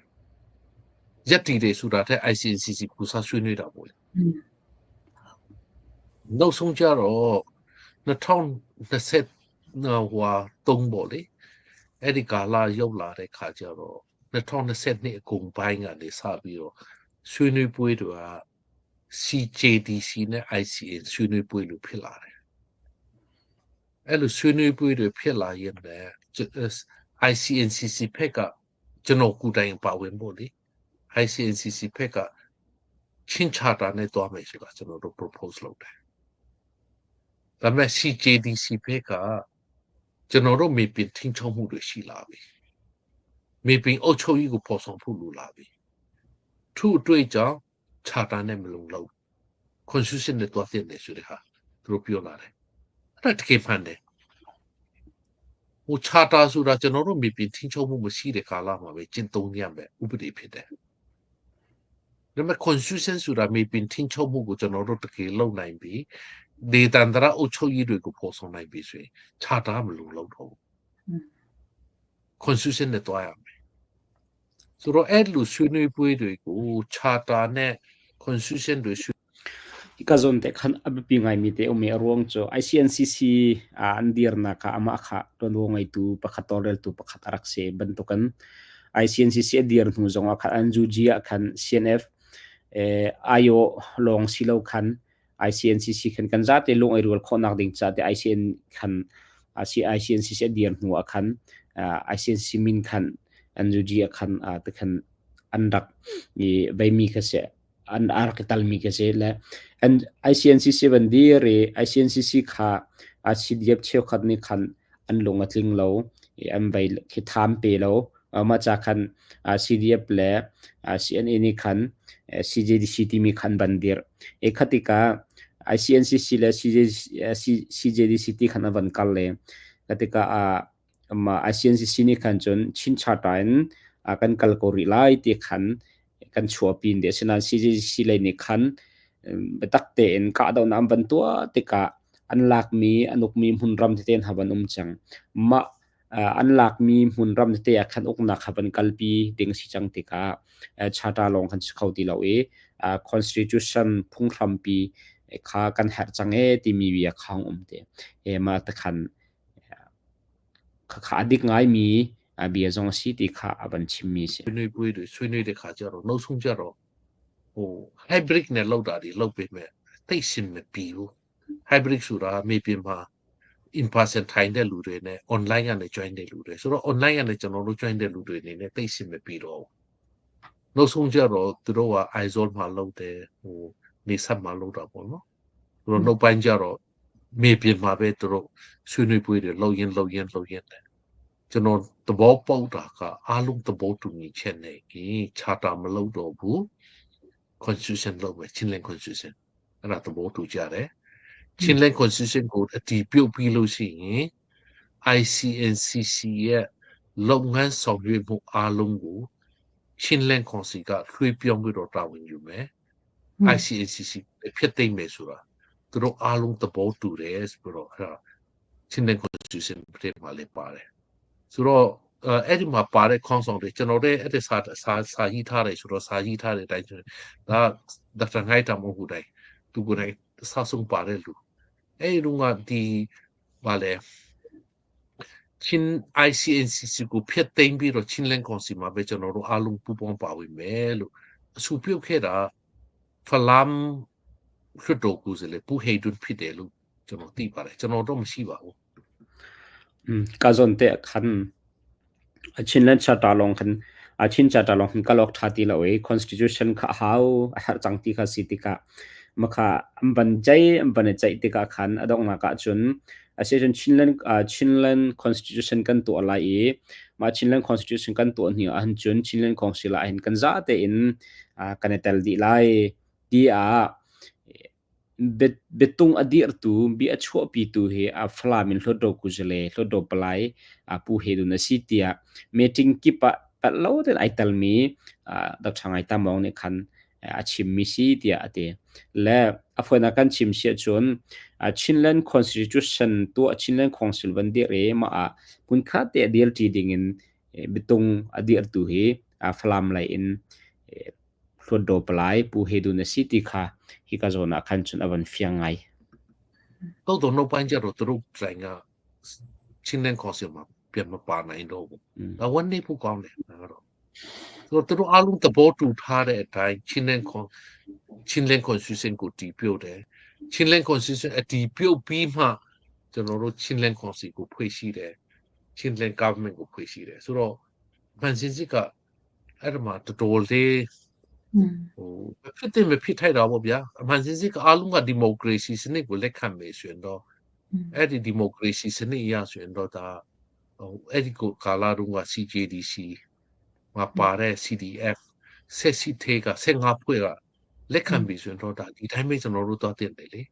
ရက်တည်တယ်ဆိုတာတဲ့ ICNCC ပူစားဆွေးနွေးတာပေါ့လေနောက်ဆုံးကြတော့2020ဟွာ3ပေါ့လေအဲ့ဒီကာလရောက်လာတဲ့ခါကျတော့2022အကုန်ပိုင်းကနေစပြီးတော့ဆွေးနွေးပွဲတွေက CJDC နဲ့ ICN ဆွေးနွေးပွဲလို့ဖြစ်လာတယ်အဲ့လိုဆွေးနွေးပွဲတွေဖြစ်လာရင်လည်း ICNCC ဖက်ကကျွန်တော်ကိုယ်တိုင်ပါဝင်ဖို့လေ ICNCC ဖက်ကချင်းချတာနဲ့တွားမယ်ဆိုတာကျွန်တော်တို့ propose လုပ်တယ်ဒါပေမဲ့ CJDC ဖက်ကကျွန်တော်တို့မေပင်ထင်းချုံမှုတွေရှိလာပြီမေပင်အုပ်ချုပ်ရေးကိုဖော်ဆောင်ဖို့လိုလာပြီထို့အတွေ့ကြောင့်ချတာနဲ့မလုံလောက် constitution နဲ့တွားတဲ့နေဆိုတဲ့ဟာသူတို့ပြောလာတယ်အဲ့ဒါတကယ်မှန်တယ်ဟိုချတာဆိုတာကျွန်တော်တို့မြေပြင်ထင်းချုံမှုမရှိတဲ့ကာလမှာပဲကျင့်သုံးရမယ်ဥပဒေဖြစ်တယ်ဒါပေမဲ့ constitution ဆိုတာမြေပြင်ထင်းချုံမှုကိုကျွန်တော်တို့တကယ်လုပ်နိုင်ပြီဒေသန္တရအုပ်ချုပ်ရေးတွေကိုဖော်ဆောင်နိုင်ပြီဆိုရင်ချတာမလုံလောက်တော့ဘူး constitution နဲ့တွားရမယ်ဆိုတော့အဲ့လိုဆွေးနွေးပွဲတွေကိုချတာနဲ့ constitution တွေ ka zon te khan abipi ngai mi te umi ruang chu ICNCC an dirna kha ama kha ton wo ngai tu pakhat torel tu pakhat arak se bantukan ICNCC a dir hnu zong ah khan an juji ah khan CNF ayo long silo khan ICNCC khan kan zate lung ai rual khonak ding cha te ICN khan ICNCC a dir hnu ah khan ICNCC min khan an juji ah khan te khan an rak i veimi kha se an rak i talmi ka si le an ICNCC van dir i ICNCC kha a CDF cheukhat nih khan an lung a tling lo i an vai khi tham pe lo mah ca khan CDF le CNA nih khan CJDC timi khan van dir e khatika ICNCC le CJDC ti khan a van kal le katika a ICNCC nih khan cun Chin Charter in kan kal ko rih lai ti khan kan chuahpi dih. Asinain CJC lei nih khan biatak tein kahdohnak an van tuah tikah an lakmi, an ukmi hmunram tete hna van um cang. Mah An lakmi hmunram tete ah khan uknak kha van kalpi ding si cang tikah charter lawng khan si kho ti lo i constitution phunghrampi kha kan herh cang ee timi bia kha hung um te. Mah te khan khakha a dik ngaimi bia zong a si ti kha a van chimmi si. ဆွေးနွေးပွဲတွေဆွေးနွေးတဲ့ခါကျတော့နောက်ဆုံးကျတော့ဟို hybrid နဲ့လောက်တာတွေလောက်ပေမဲ့တိတ်ရှင်မပြီးဘူး hybrid ဆိုတာမြေပြင်မှာ in person ထိုင်တဲ့လူတွေနဲ့ online ကနေ join တဲ့လူတွေဆိုတော့ online ကနေကျွန်တော်တို့ join တဲ့လူတွေအနေနဲ့တိတ်ရှင်မပြီးတော့ဘူးနောက်ဆုံးကျတော့သူတို့က isol မှာလုပ်တယ်ဟိုနေဆက်မှာလုပ်တာပေါ့နော်သူတို့နောက်ပိုင်းကျတော့မြေပြင်မှာပဲသူတို့ဆွေးနွေးပွဲတွေလုပ်ရင်းလုပ်ရင်းလုပ်ရင်းတယ်ကျွန်တော်သဘောပေါက်တာကအားလုံးသဘောတူညီချက်နဲ့ဒီ charter မလုပ်တော့ဘူး constitution လုပ်မယ်ချင်းလင်း constitution အဲ့ဒါသဘောတူကြတယ်ချင်းလင်း constitution ကိုအတည်ပြုတ်ပြီးလို့ရှိရင် ICNCC ရဲ့လုပ်ငန်းဆောင်ရွက်မှုအားလုံးကိုချင်းလင်းကောင်စီကလွှဲပြောင်းပြီးတော့တာဝန်ယူမယ် ICNCC ဖြစ်သိမ့်မယ်ဆိုတာသူတို့အားလုံးသဘောတူတယ်ဆိုတော့အဲ့ဒါချင်းလင်း constitution ပြမှာလည်းပါတယ်ဆိုတော့အဲ့ဒီမှာပါတဲ့ခေါင်းဆောင်တွေကျွန်တော်တို့အဲ့ဒီစာစာစာရေးထားတယ်ဆိုတော့စာရေးထားတဲ့အတိုင်းဒါဒေါက်တာငိုက်တာမဟုတ်ဘူးတိုင်းသူကိုယ်တိုင်စာဆုံးပါတဲ့လူအဲ့ဒီတော့ကဒီဘာလဲချင်း ICNCC ကိုဖျက်သိမ်းပြီးတော့ချင်းလင်းကောင်စီမှာပဲကျွန်တော်တို့အားလုံးပူးပေါင်းပါဝင်မယ်လို့အဆူပြုတ်ခဲ့တာဖလမ်လွှတ်တော်ကိုယ်စားလှယ်ပူဟေဒွန်းဖြစ်တယ်လို့ကျွန်တော်သိပါတယ်ကျွန်တော်တော့မရှိပါဘူး Ka zawn te khan Chinland Charter lawng khan Chin Charter lawng khan kal awk ṭha ti lo i Constitution kha a hau a herh cang ti kha si tikah makha an van ceih an van i ceih tikah khan a donghnak ahcun asicun Chinland Chinland Constitution kan tuah lai i mah Chinland Constitution kan tuah hnu ahhin cun Chinland Council ah hin kan za tein kan i tel dih lai tiah Biatung a dirhtu, bia a chuahpitu hi Falam in Hlawtdaw Kuzale, Hlawtdaw Palai Pu He Dun a si tiah meeting kip ah palh lo tein ai telmi Dr. Ngai Tam Aung nih khan a chimmi si tiah a ti. Le a fawinak kan chim si ahcun Chinland Constitution tuah Chinland Council van dirh i mah ah hmunkhat te a dirṭi dingin biatung a dirhtu hi Falam lei in Hlawtdaw palai Pu He Dun a si ti kha hika zawn ah khan cun a van fiang ngai. တော်တော်နောက်ပိုင်းကျတော့သူတို့တိုင်ကချင်းလင်းကောင်စီမှာပြန်မပါနိုင်တော့ဘူးဒါဝမ်းနေဖို့ကောင်းတယ်ဒါကတော့ဆိုတော့သူတို့အားလုံးသဘောတူထားတဲ့အတိုင်းချင်းလင်းကွန်ချင်းလင်း constitution ကိုတည်ပြုတ်တယ်ချင်းလင်း constitution အတည်ပြုတ်ပြီးမှကျွန်တော်တို့ချင်းလင်းကောင်စီကိုဖွဲ့ရှိတယ်ချင်းလင်း government ကိုဖွဲ့ရှိတယ်ဆိုတော့မှန်စင်စစ်က အဲ့ဒါမှတော်တော်လေးဟိုဖြစ်တယ်မဖြစ်ထိုက်တာပေါ့ဗျာအမှန်စင်စစ်ကအားလုံးကဒီမိုကရေစီစနစ်ကိုလက်ခံမယ်ဆိုရင်တော့အဲ့ဒီဒီမိုကရေစီစနစ်အရဆိုရင်တော့ဒါဟိုအဲ့ဒီကိုကာလာတုန်းက CJDC မှာပါတဲ့ CDF ဆက်စီထေက15ဖွဲ့ကလက်ခံပြီဆိုရင်တော့ဒါဒီတိုင်းပဲကျွန်တော်တို့သွားတင်တယ်လေ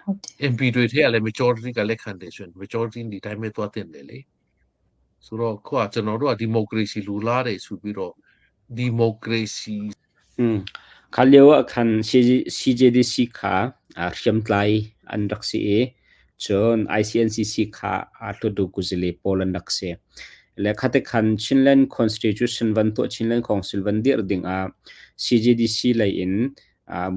ဟုတ်တယ် MP တွေထဲကလည်း majority ကလက်ခံတယ်ဆိုရင် majority ဒီတိုင်းပဲသွားတင်တယ်လေဆိုတော့ခုကကျွန်တော်တို့ကဒီမိုကရေစီလူလားတယ်ဆိုပြီးတော့ဒီမိုကရေစီ Kha lio ah khan CJDC kha hriamtlai an rak si i cun ICNCC kha Hluttaw Kuzale pawl an rak si. Le khate khan Chinland Constitution van tuah Chinland Council van dirh ding ah CJDC lei in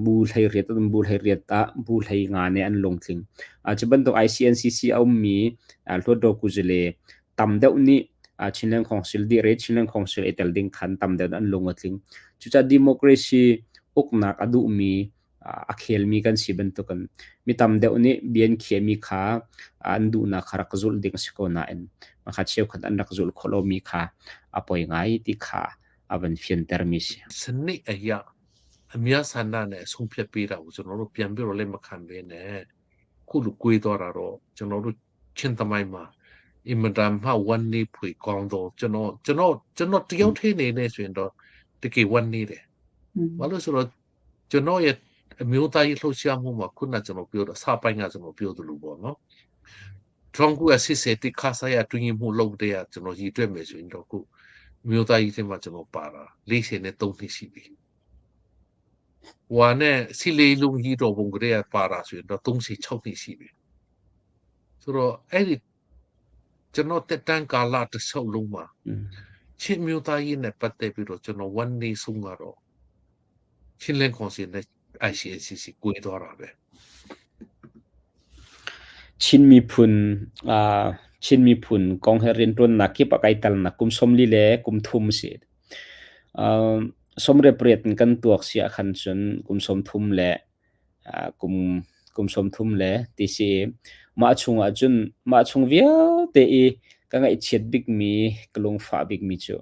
bu 18 bu 18 ah bu 15 nih an lungtling. Cu bantuk ICNCC a ummi Hluttaw Kuzale tam deuh nih Chinland Council dirh i Chinland Council i tel ding khan tam deuh an lung a tling. Cucaah democracy uknak a duhmi a khelmi kan si bantukin mi tam deuh nih bia an khiahmi kha an duhnak kha rak zulh ding a si ko nain mah cheukhat an rak zulh khawh lomi kha a poi ngai ti kha a van fiantermi si. စနစ်အရာအများဆန္ဒနဲ့အဆုံးဖြတ်ပေးတာကိုကျွန်တော်တို့ပြန်ပြီးတော့လက်မခံဘဲနဲ့ခုလိုကွေးသွားတာတော့ကျွန်တော်တို့ချင်းသမိုင်းမှာအင်မတန်မှဝမ်းနေဖွေကောင်းတော့ကျွန်တော်ကျွန်တော်ကျွန်တော်တယောက်ထင်းနေနေဆိုရင်တော့တကယ်ဝမ်းနေတယ်ဘာလို့ဆိုတော့ကျွန်တော်ရဲ့အမျိုးသားရေးလှုပ်ရှားမှုမှာခုနကျွန်တော်ပြောတော့အစပိုင်းကကျွန်တော်ပြောသလိုပေါ့နော်1980ခါဆိုင်ရတွင်းမှုလုပ်တဲ့ကကျွန်တော်ရည်တွေ့မယ်ဆိုရင်တော့ခုမျိုးသားရေးထဲမှာကျွန်တော်ပါတာ43နှစ်ရှိပြီဟွာနဲ့စီလေးလုံးကြီးတော်ပုံကလေးကပါတာဆိုရင်တော့36နှစ်ရှိပြီဆိုတော့အဲ့ဒီ ကျွန်တော်တက်တန်းကာလတစ်လျှောက်လုံးမှာချင်းမျိုးသားရေးနဲ့ပတ်သက်ပြီးတော့ကျွန်တော်1နေဆုံးကတော့ချင်းလင်းကောင်စီနဲ့ ICNCC ကွေးသွားတာပဲ Chin miphun Chin miphun kong he rianṭuannak kip ah kai telnak kum 43 si. 18 in kan tuak si ahkhan cun kum 30 le kum 30 le ti si. Mah chungah cun mah chung vialte i ka ngaihchiat bikmi, ka lungfah bikmi cu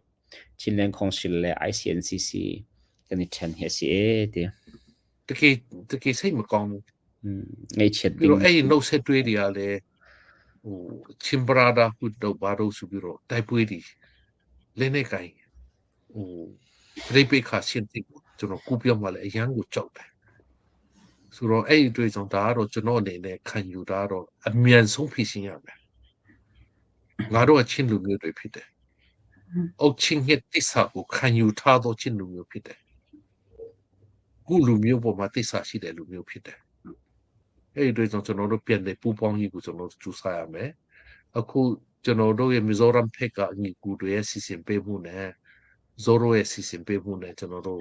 Chinland Council le ICNCC kan i ṭhen hi a si ee ti. တကယ်တကယ်စိတ်မကောင်းဘူး ngaihchiat ပြီးတော့အဲ့ဒီနှုတ်ဆက်တွေးတွေကလည်းဟိုချင်းပရာဒါဟုတော့ဘာလို့ဆိုပြီးတော့တိုက်ပွဲတွေလက်နဲ့ကင်ဟိုပြိပိခါရှင်းတိကိုကျွန်တော်ကူပြောမှလည်းအရန်ကိုကြောက်တယ်ဆိုတော့အဲ့ဒီတွေ့ကြောင့်ဒါကတော့ကျွန်တော်အနေနဲ့ခံယူတာတော့အမြန်ဆုံးဖြည့်ရှင်းရမယ်ငါတို့အချင်းလူမျိုးတွေဖြစ်တယ်အုတ်ချင်းရဲ့တစ္ဆာကိုခံယူထားသောချင်းလူမျိုးဖြစ်တယ်ခုလူမျိုးပေါ်မှာတစ္ဆာရှိတဲ့လူမျိုးဖြစ်တယ်အဲ့ဒီတွေ့ကြောင့်ကျွန်တော်တို့ပြန်တဲ့ပူပေါင်းကြီးကိုကျွန်တော်တို့ကြိုးစားရမယ်အခုကျွန်တော်တို့ရဲ့မီဇိုရမ်ဖက်ကညီကူတွေရဲ့စီစဉ်ပေးမှုနဲ့ဇိုရိုရဲ့စီစဉ်ပေးမှုနဲ့ကျွန်တော်တို့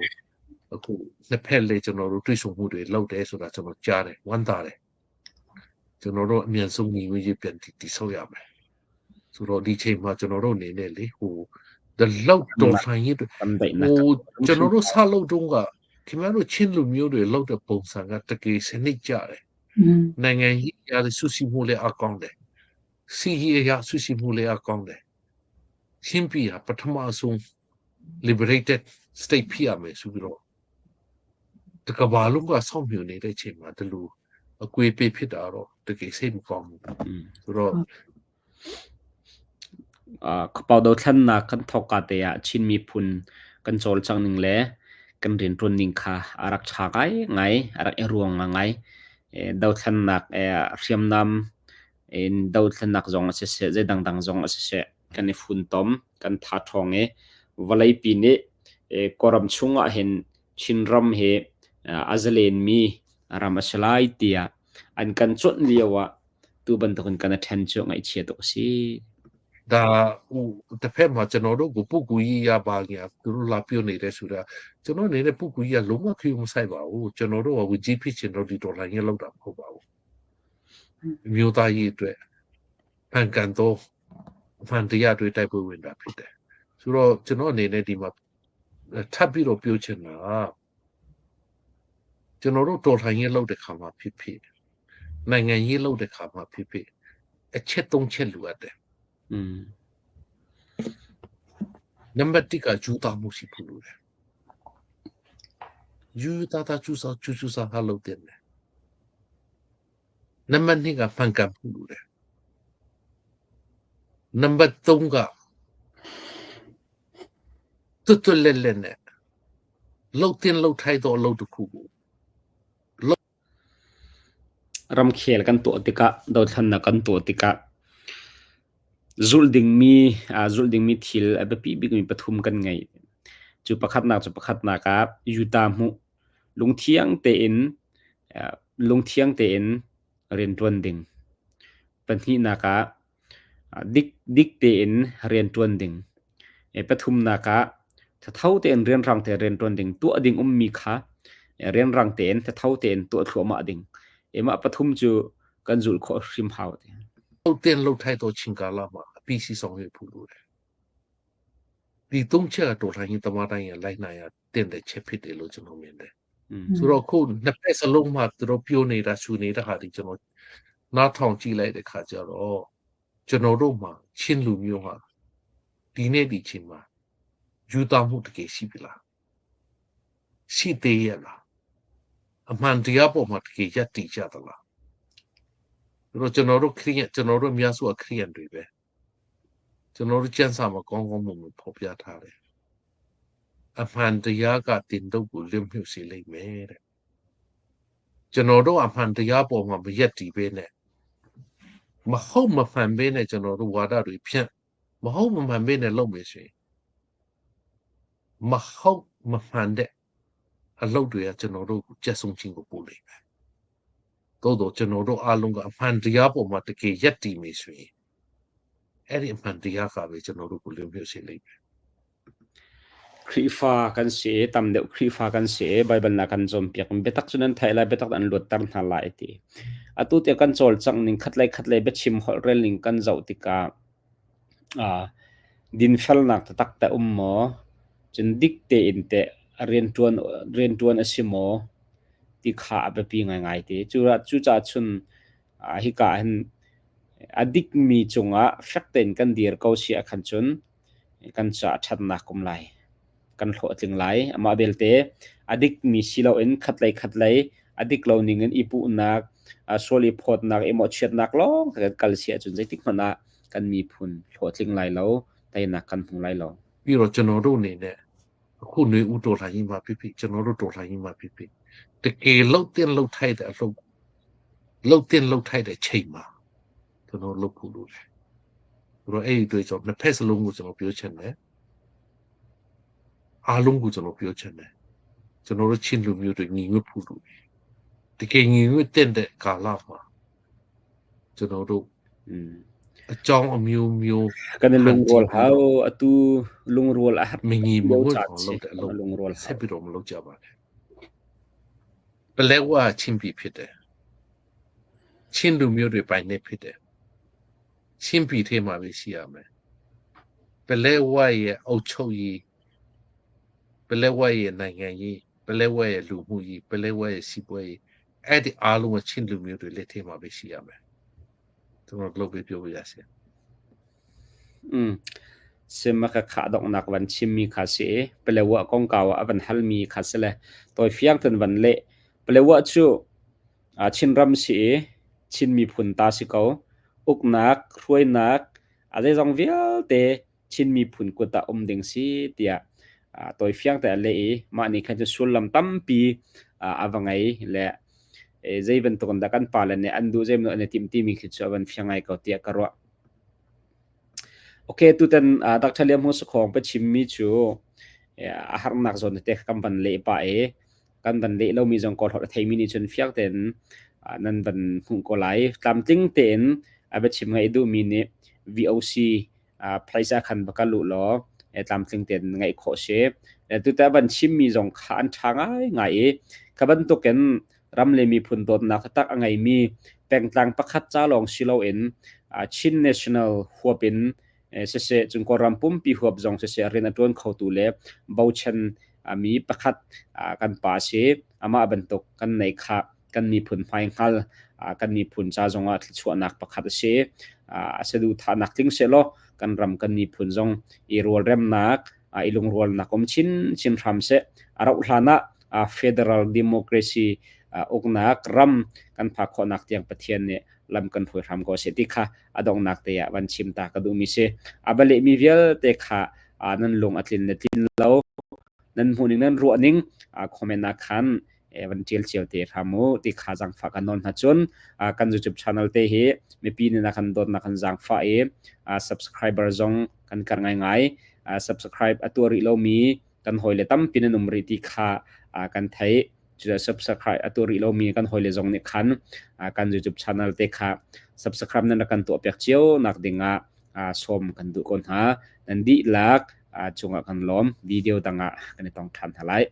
အခုနှစ်ဖက်လေးကျွန်တော်တို့တွေ့ဆုံမှုတွေလုပ်တယ်ဆိုတာကျွန်တော်ကြားတယ်ဝမ်းသာတယ်ကျွန်တော်တို့အမြန်ဆုံးညီညွတ်ရေးပြန်တည်ဆောက်ရမယ်ဆိုတော့ဒီချိန်မှာကျွန်တော်တို့အနေနဲ့လေဟို the လောက်တော်လှန်ရေးတွေဟိုကျွန်တော်တို့ဆလုပ်တုန်းကခင်ဗျားတို့ချင်းလူမျိုးတွေလောက်တဲ့ပုံစံကတကယ်စနစ်ကြတယ်နိုင်ငံရေးအရာဆုစီမှုလည်းအကောင်းတယ်စီရေးအရာဆုစီမှုလည်းအကောင်းတယ်ချင်းပြည်ဟာပထမဆုံး liberated state ဖြစ်ရမယ်ဆိုပြီးတော့တကဘာလုံးကစောင့်မျှော်နေတဲ့အချိန်မှာဒီလိုအကွေးပေးဖြစ်တာတော့တကယ်စိတ်မကောင်းဘူးဆိုတော့ Khuapau dothlennak kan thawk ka te ah Chin miphun kan cawlcangh ning le kan rianṭuan ning kha a rak ṭha ngaingai, a rak i ruang ngaingai. Dothlennak hriamnam in dothlennak zong a siseh, zei dangdang zong a siseh, kan i funtom, kan tha ṭhawng i vawleipi nih Kawlram chungah hin Chinram hi a zalenmi ram a si lai tiah an kan cuanh lio ah tu bantukin kan i ṭhen cu ngaihchia tuk a si. ဒါဟိုတစ်ဖက်မှာကျွန်တော်တို့ကိုပုဂ္ဂိုလ်ကြီးရပါညာသူတို့လာပြောနေတယ်ဆိုတာကျွန်တော်အနေနဲ့ပုဂ္ဂိုလ်ကြီးကလုံးဝခေမဆိုင်ပါဘူးကျွန်တော်တို့ကဝင်ကြီးဖြစ်ချင်တော့ဒီဒေါ်လာကြီးလောက်တာမဟုတ်ပါဘူးမျိုးသားရေးအတွက်ဖန်ကန်တော့ဖန်တရားတွေတိုက်ပွဲဝင်တာဖြစ်တယ်ဆိုတော့ကျွန်တော်အနေနဲ့ဒီမှာထပ်ပြီးတော့ပြောချင်တာကျွန်တော်တို့တော်လှန်ရေးလုပ်တဲ့ခါမှာဖြစ်ဖြစ်နိုင်ငံရေးလုပ်တဲ့ခါမှာဖြစ်ဖြစ်အချက်၃ချက်လိုအပ်တယ် อืม နံပါတ်1ကဂျူတာမှုရှိဖို့လိုတယ်ယူတာတာကျူစာကျူကျူစာဟာလုပ်တယ်နံပါတ်2ကဖန်ကန်ဖို့လိုတယ်နံပါတ်3ကတွတ်တွတ်လက်လက်နဲ့လှုပ်တင်လှုပ်ထိုက်တော့လှုပ်တစ်ခုကို Ramkhel kan tuah tikah dothlennak kan tuah tikah zulh dingmi zulh dingmi thil a biapi bikmi pathum kan ngei. Cu pakhatnak cu pakhatnak ah yuta hmuh lungthiang tein lungthiang tein rianṭuan ding. Pahnihnak ah dik tein rianṭuan ding. Pathumnak ah thatho tein rianrang tein rianṭuan ding. Tuah ding ummi kha rianrang tein thatho tein tuah thluahmah ding. Mah pathum cu kan zulh khawh hrim hau. တင်လှုပ်ထိုက်တော့ချင်းကာလမှာအပီစီဆောင်ရွက်ဖို့လိုတယ်ဒီသုံးချက်ကတော်လှန်ရေးသမားတိုင်းရလိုက်နိုင်ရတင်တဲ့ချက်ဖြစ်တယ်လို့ကျွန်တော်မြင်တယ်ဆိုတော့ခုနှစ်ဖက်စလုံးမှာသူတို့ပြောနေတာရှူနေတဲ့ဟာဒီကျွန်တော်နားထောင်ကြည့်လိုက်တဲ့ခါကျတော့ကျွန်တော်တို့မှာချင်းလူမျိုးဟာဒီနေ့ဒီချိန်မှာယူသားမှုတကယ်ရှိပြီလားရှိသေးရဲ့လားအမှန်တရားပေါ်မှာတကယ်ရပ်တည်ကြသလားဆိုတော့ကျွန်တော်တို့ခရိယန်ကျွန်တော်တို့အများစုကခရိယန်တွေပဲကျွန်တော်တို့ကျမ်းစာမှာကောင်းကောင်းမွန်မွန်ဖော်ပြထားတယ်အမှန်တရားကတင်တော့ကိုလွတ်မြောက်စေလိမ့်မယ်တဲ့ကျွန်တော်တို့အမှန်တရားပေါ်မှာမရက်တည်ပဲနဲ့မဟုတ်မမှန်ပဲနဲ့ကျွန်တော်တို့ဝါဒတွေဖြန့်မဟုတ်မမှန်ပဲနဲ့လုပ်မယ်ဆိုရင်မဟုတ်မမှန်တဲ့အလုပ်တွေကကျွန်တော်တို့ကိုကြက်ဆုံးခြင်းကိုပို့လိမ့်မယ်သို့တော့ကျွန်တော်တို့အားလုံးကအမှန်တရားပေါ်မှာတကယ်ရက်တည်မယ်ဆိုရင် အဲ့ဒီအမှန်တရားကပဲကျွန်တော်တို့ကိုလွတ်မြောက်စေလိမ့်မယ် Khrihfa kan si i tam deuh Khrihfa kan si i Baibal na kan cawnpiak. Biatak cu nan theih lai, biatak an luatter hna lai ti. Atu tiang kan cawlcangh ning khatlei khatlei biachim holhrel ning kan zoh tikah dinfelnak taktak teh um maw? Cun dik tein teh rianṭuan rianṭuan a si maw? Ti kha a biapi ngaingai ti. Cucaah cun hika ah hin a dikmi cungah fek tein kan dir ko si ahkhan cun kan caah ṭhatnak um lai. Kan hlawhtling lai. Amah belte a dikmi si loin khatlei khatlei a dik lo ning in i puhnak, sual i phawtnak, i mawhchiatnak lawng kan kal si ahcun zeitik hmanh ah kan miphun hlawhtling lai lo, teinak kan hmu lai lo. ပြီးတော့ကျွန်တော်တို့အနေနဲ့အခုຫນွေဥတော်လှန်ရေးမှာဖြစ်ဖြစ်ကျွန်တော်တို့တော်လှန်ရေးမှာဖြစ်ဖြစ်တကယ်လှုပ်တဲ့လှုပ်ထိုက်တဲ့အလုပ်လှုပ်တဲ့လှုပ်ထိုက်တဲ့ချိန်မှာကျွန်တော်လှုပ်ဖို့လိုတယ်ဆိုတော့အဲ့ဒီအတွက်ကြောင့်နှစ်ဖက်စလုံးကိုကျွန်တော်ပြောချင်တယ်အားလုံးကိုကျွန်တော်ပြောချင်တယ်ကျွန်တော်တို့ချင်းလူမျိုးတွေညီညွတ်ဖို့လိုတယ်တကယ်ညီညွတ်တဲ့ကာလမှာကျွန်တော်တို့အကြောင်းအမျိုးမျိုး kan i lungrual hau atu lungrual a har မညီမညွတ်အောင်လုပ်တဲ့အလုပ် lungrual ဆက်ပြီးတော့မလုပ်ကြပါနဲ့ပလဲဝါချင်းပြီဖြစ်တယ်ချင်းလူမျိုးတွေပိုင်နေဖြစ်တယ်ချင်းပြီထဲမှာပဲရှိရမယ်ပလဲဝါရဲ့အုပ်ချုပ်ရေးပလဲဝါရဲ့နိုင်ငံရေးပလဲဝါရဲ့လူမှုရေးပလဲဝါရဲ့စီးပွားရေးအဲ့ဒီအားလုံးကချင်းလူမျိုးတွေလက်ထဲမှာပဲရှိရမယ်ကျွန်တော်လုပ်ပြီးပြောပြရစီ Mm. Sima ka khah donghnak van chimmi kha si i Palewa kongkau ah a van halmi kha si le tawifiang ten van leh. Palewa cu Chinram si i Chin miphun ta si ko. Uknak, hruainak, a zeizong vialte Chin miphun kut ah um ding si tiah tawifiang te a leh i mah nih khan cun sullam tampi a va ngei le zei bantuk in dah kan pale nih an duh zeimaw an i timh timi khi cu a van fiang ngai ko tiah ka ruah. Okay, tutan Dr. Liam Hmu Sakhong biachimmi cu a harnak zawn tete kan van leh pah i kan van leh lomi zong Kawl holh a theimi nih cun fiang tein nan van hmuh ko lai. Tlamtling tein a biachim ngaih duhmi nih VOC phaisa khan va kal u law tlamtling tein ngaih khawh si. Tutan van chimmi zong kha an ṭha ngaingai i kha bantukin ram le miphun dawtnak taktak a ngeimi pengtlang pakhat ca lawng si loin Chin National huap in siseh cun Kawlram pumpi huap zong siseh rian a ṭuan khotu le bochan mi pakhat kan pa a si. Amah bantuk kan nei kha kan miphun hmaihngal kan miphun ca zongah thluachuahnak pakhat a si. A saduhthahnak tling sehlaw kan ram kan miphun zong i rualremnak i lungrualnak um chinchin hram seh. A rauh hlan ah federal democracy uknak ram kan phak khawhnak tiang Pathian nih lam kan hruai hram ko seh ti kha a donghnak te ah van chim ta ka duhmi si. A va lehmi vialte kha nan lung a tlin le tlin lo nan hmuhning nan ruahning comment ah khan van ṭial cio te hram u ti kha zaangfah kan nawl hna cun kan YouTube channel te hi mipi nih na kan dawtnak kan zaangfah i subscriber zong kan karh ngaingai. Subscribe a tuah rih lomi kan hawile tampi nan um rih ti kha kan theih. Cucaah subscribe a tuah rih lomi kan hawile zong nih khan kan YouTube channel te kha subscribe nan rak kan tuahpiak cio nak ding ah sawm kan duh ko hna. Nan dihlak cungah kan lawm. Video dang ah kan i tong ṭhan hna lai.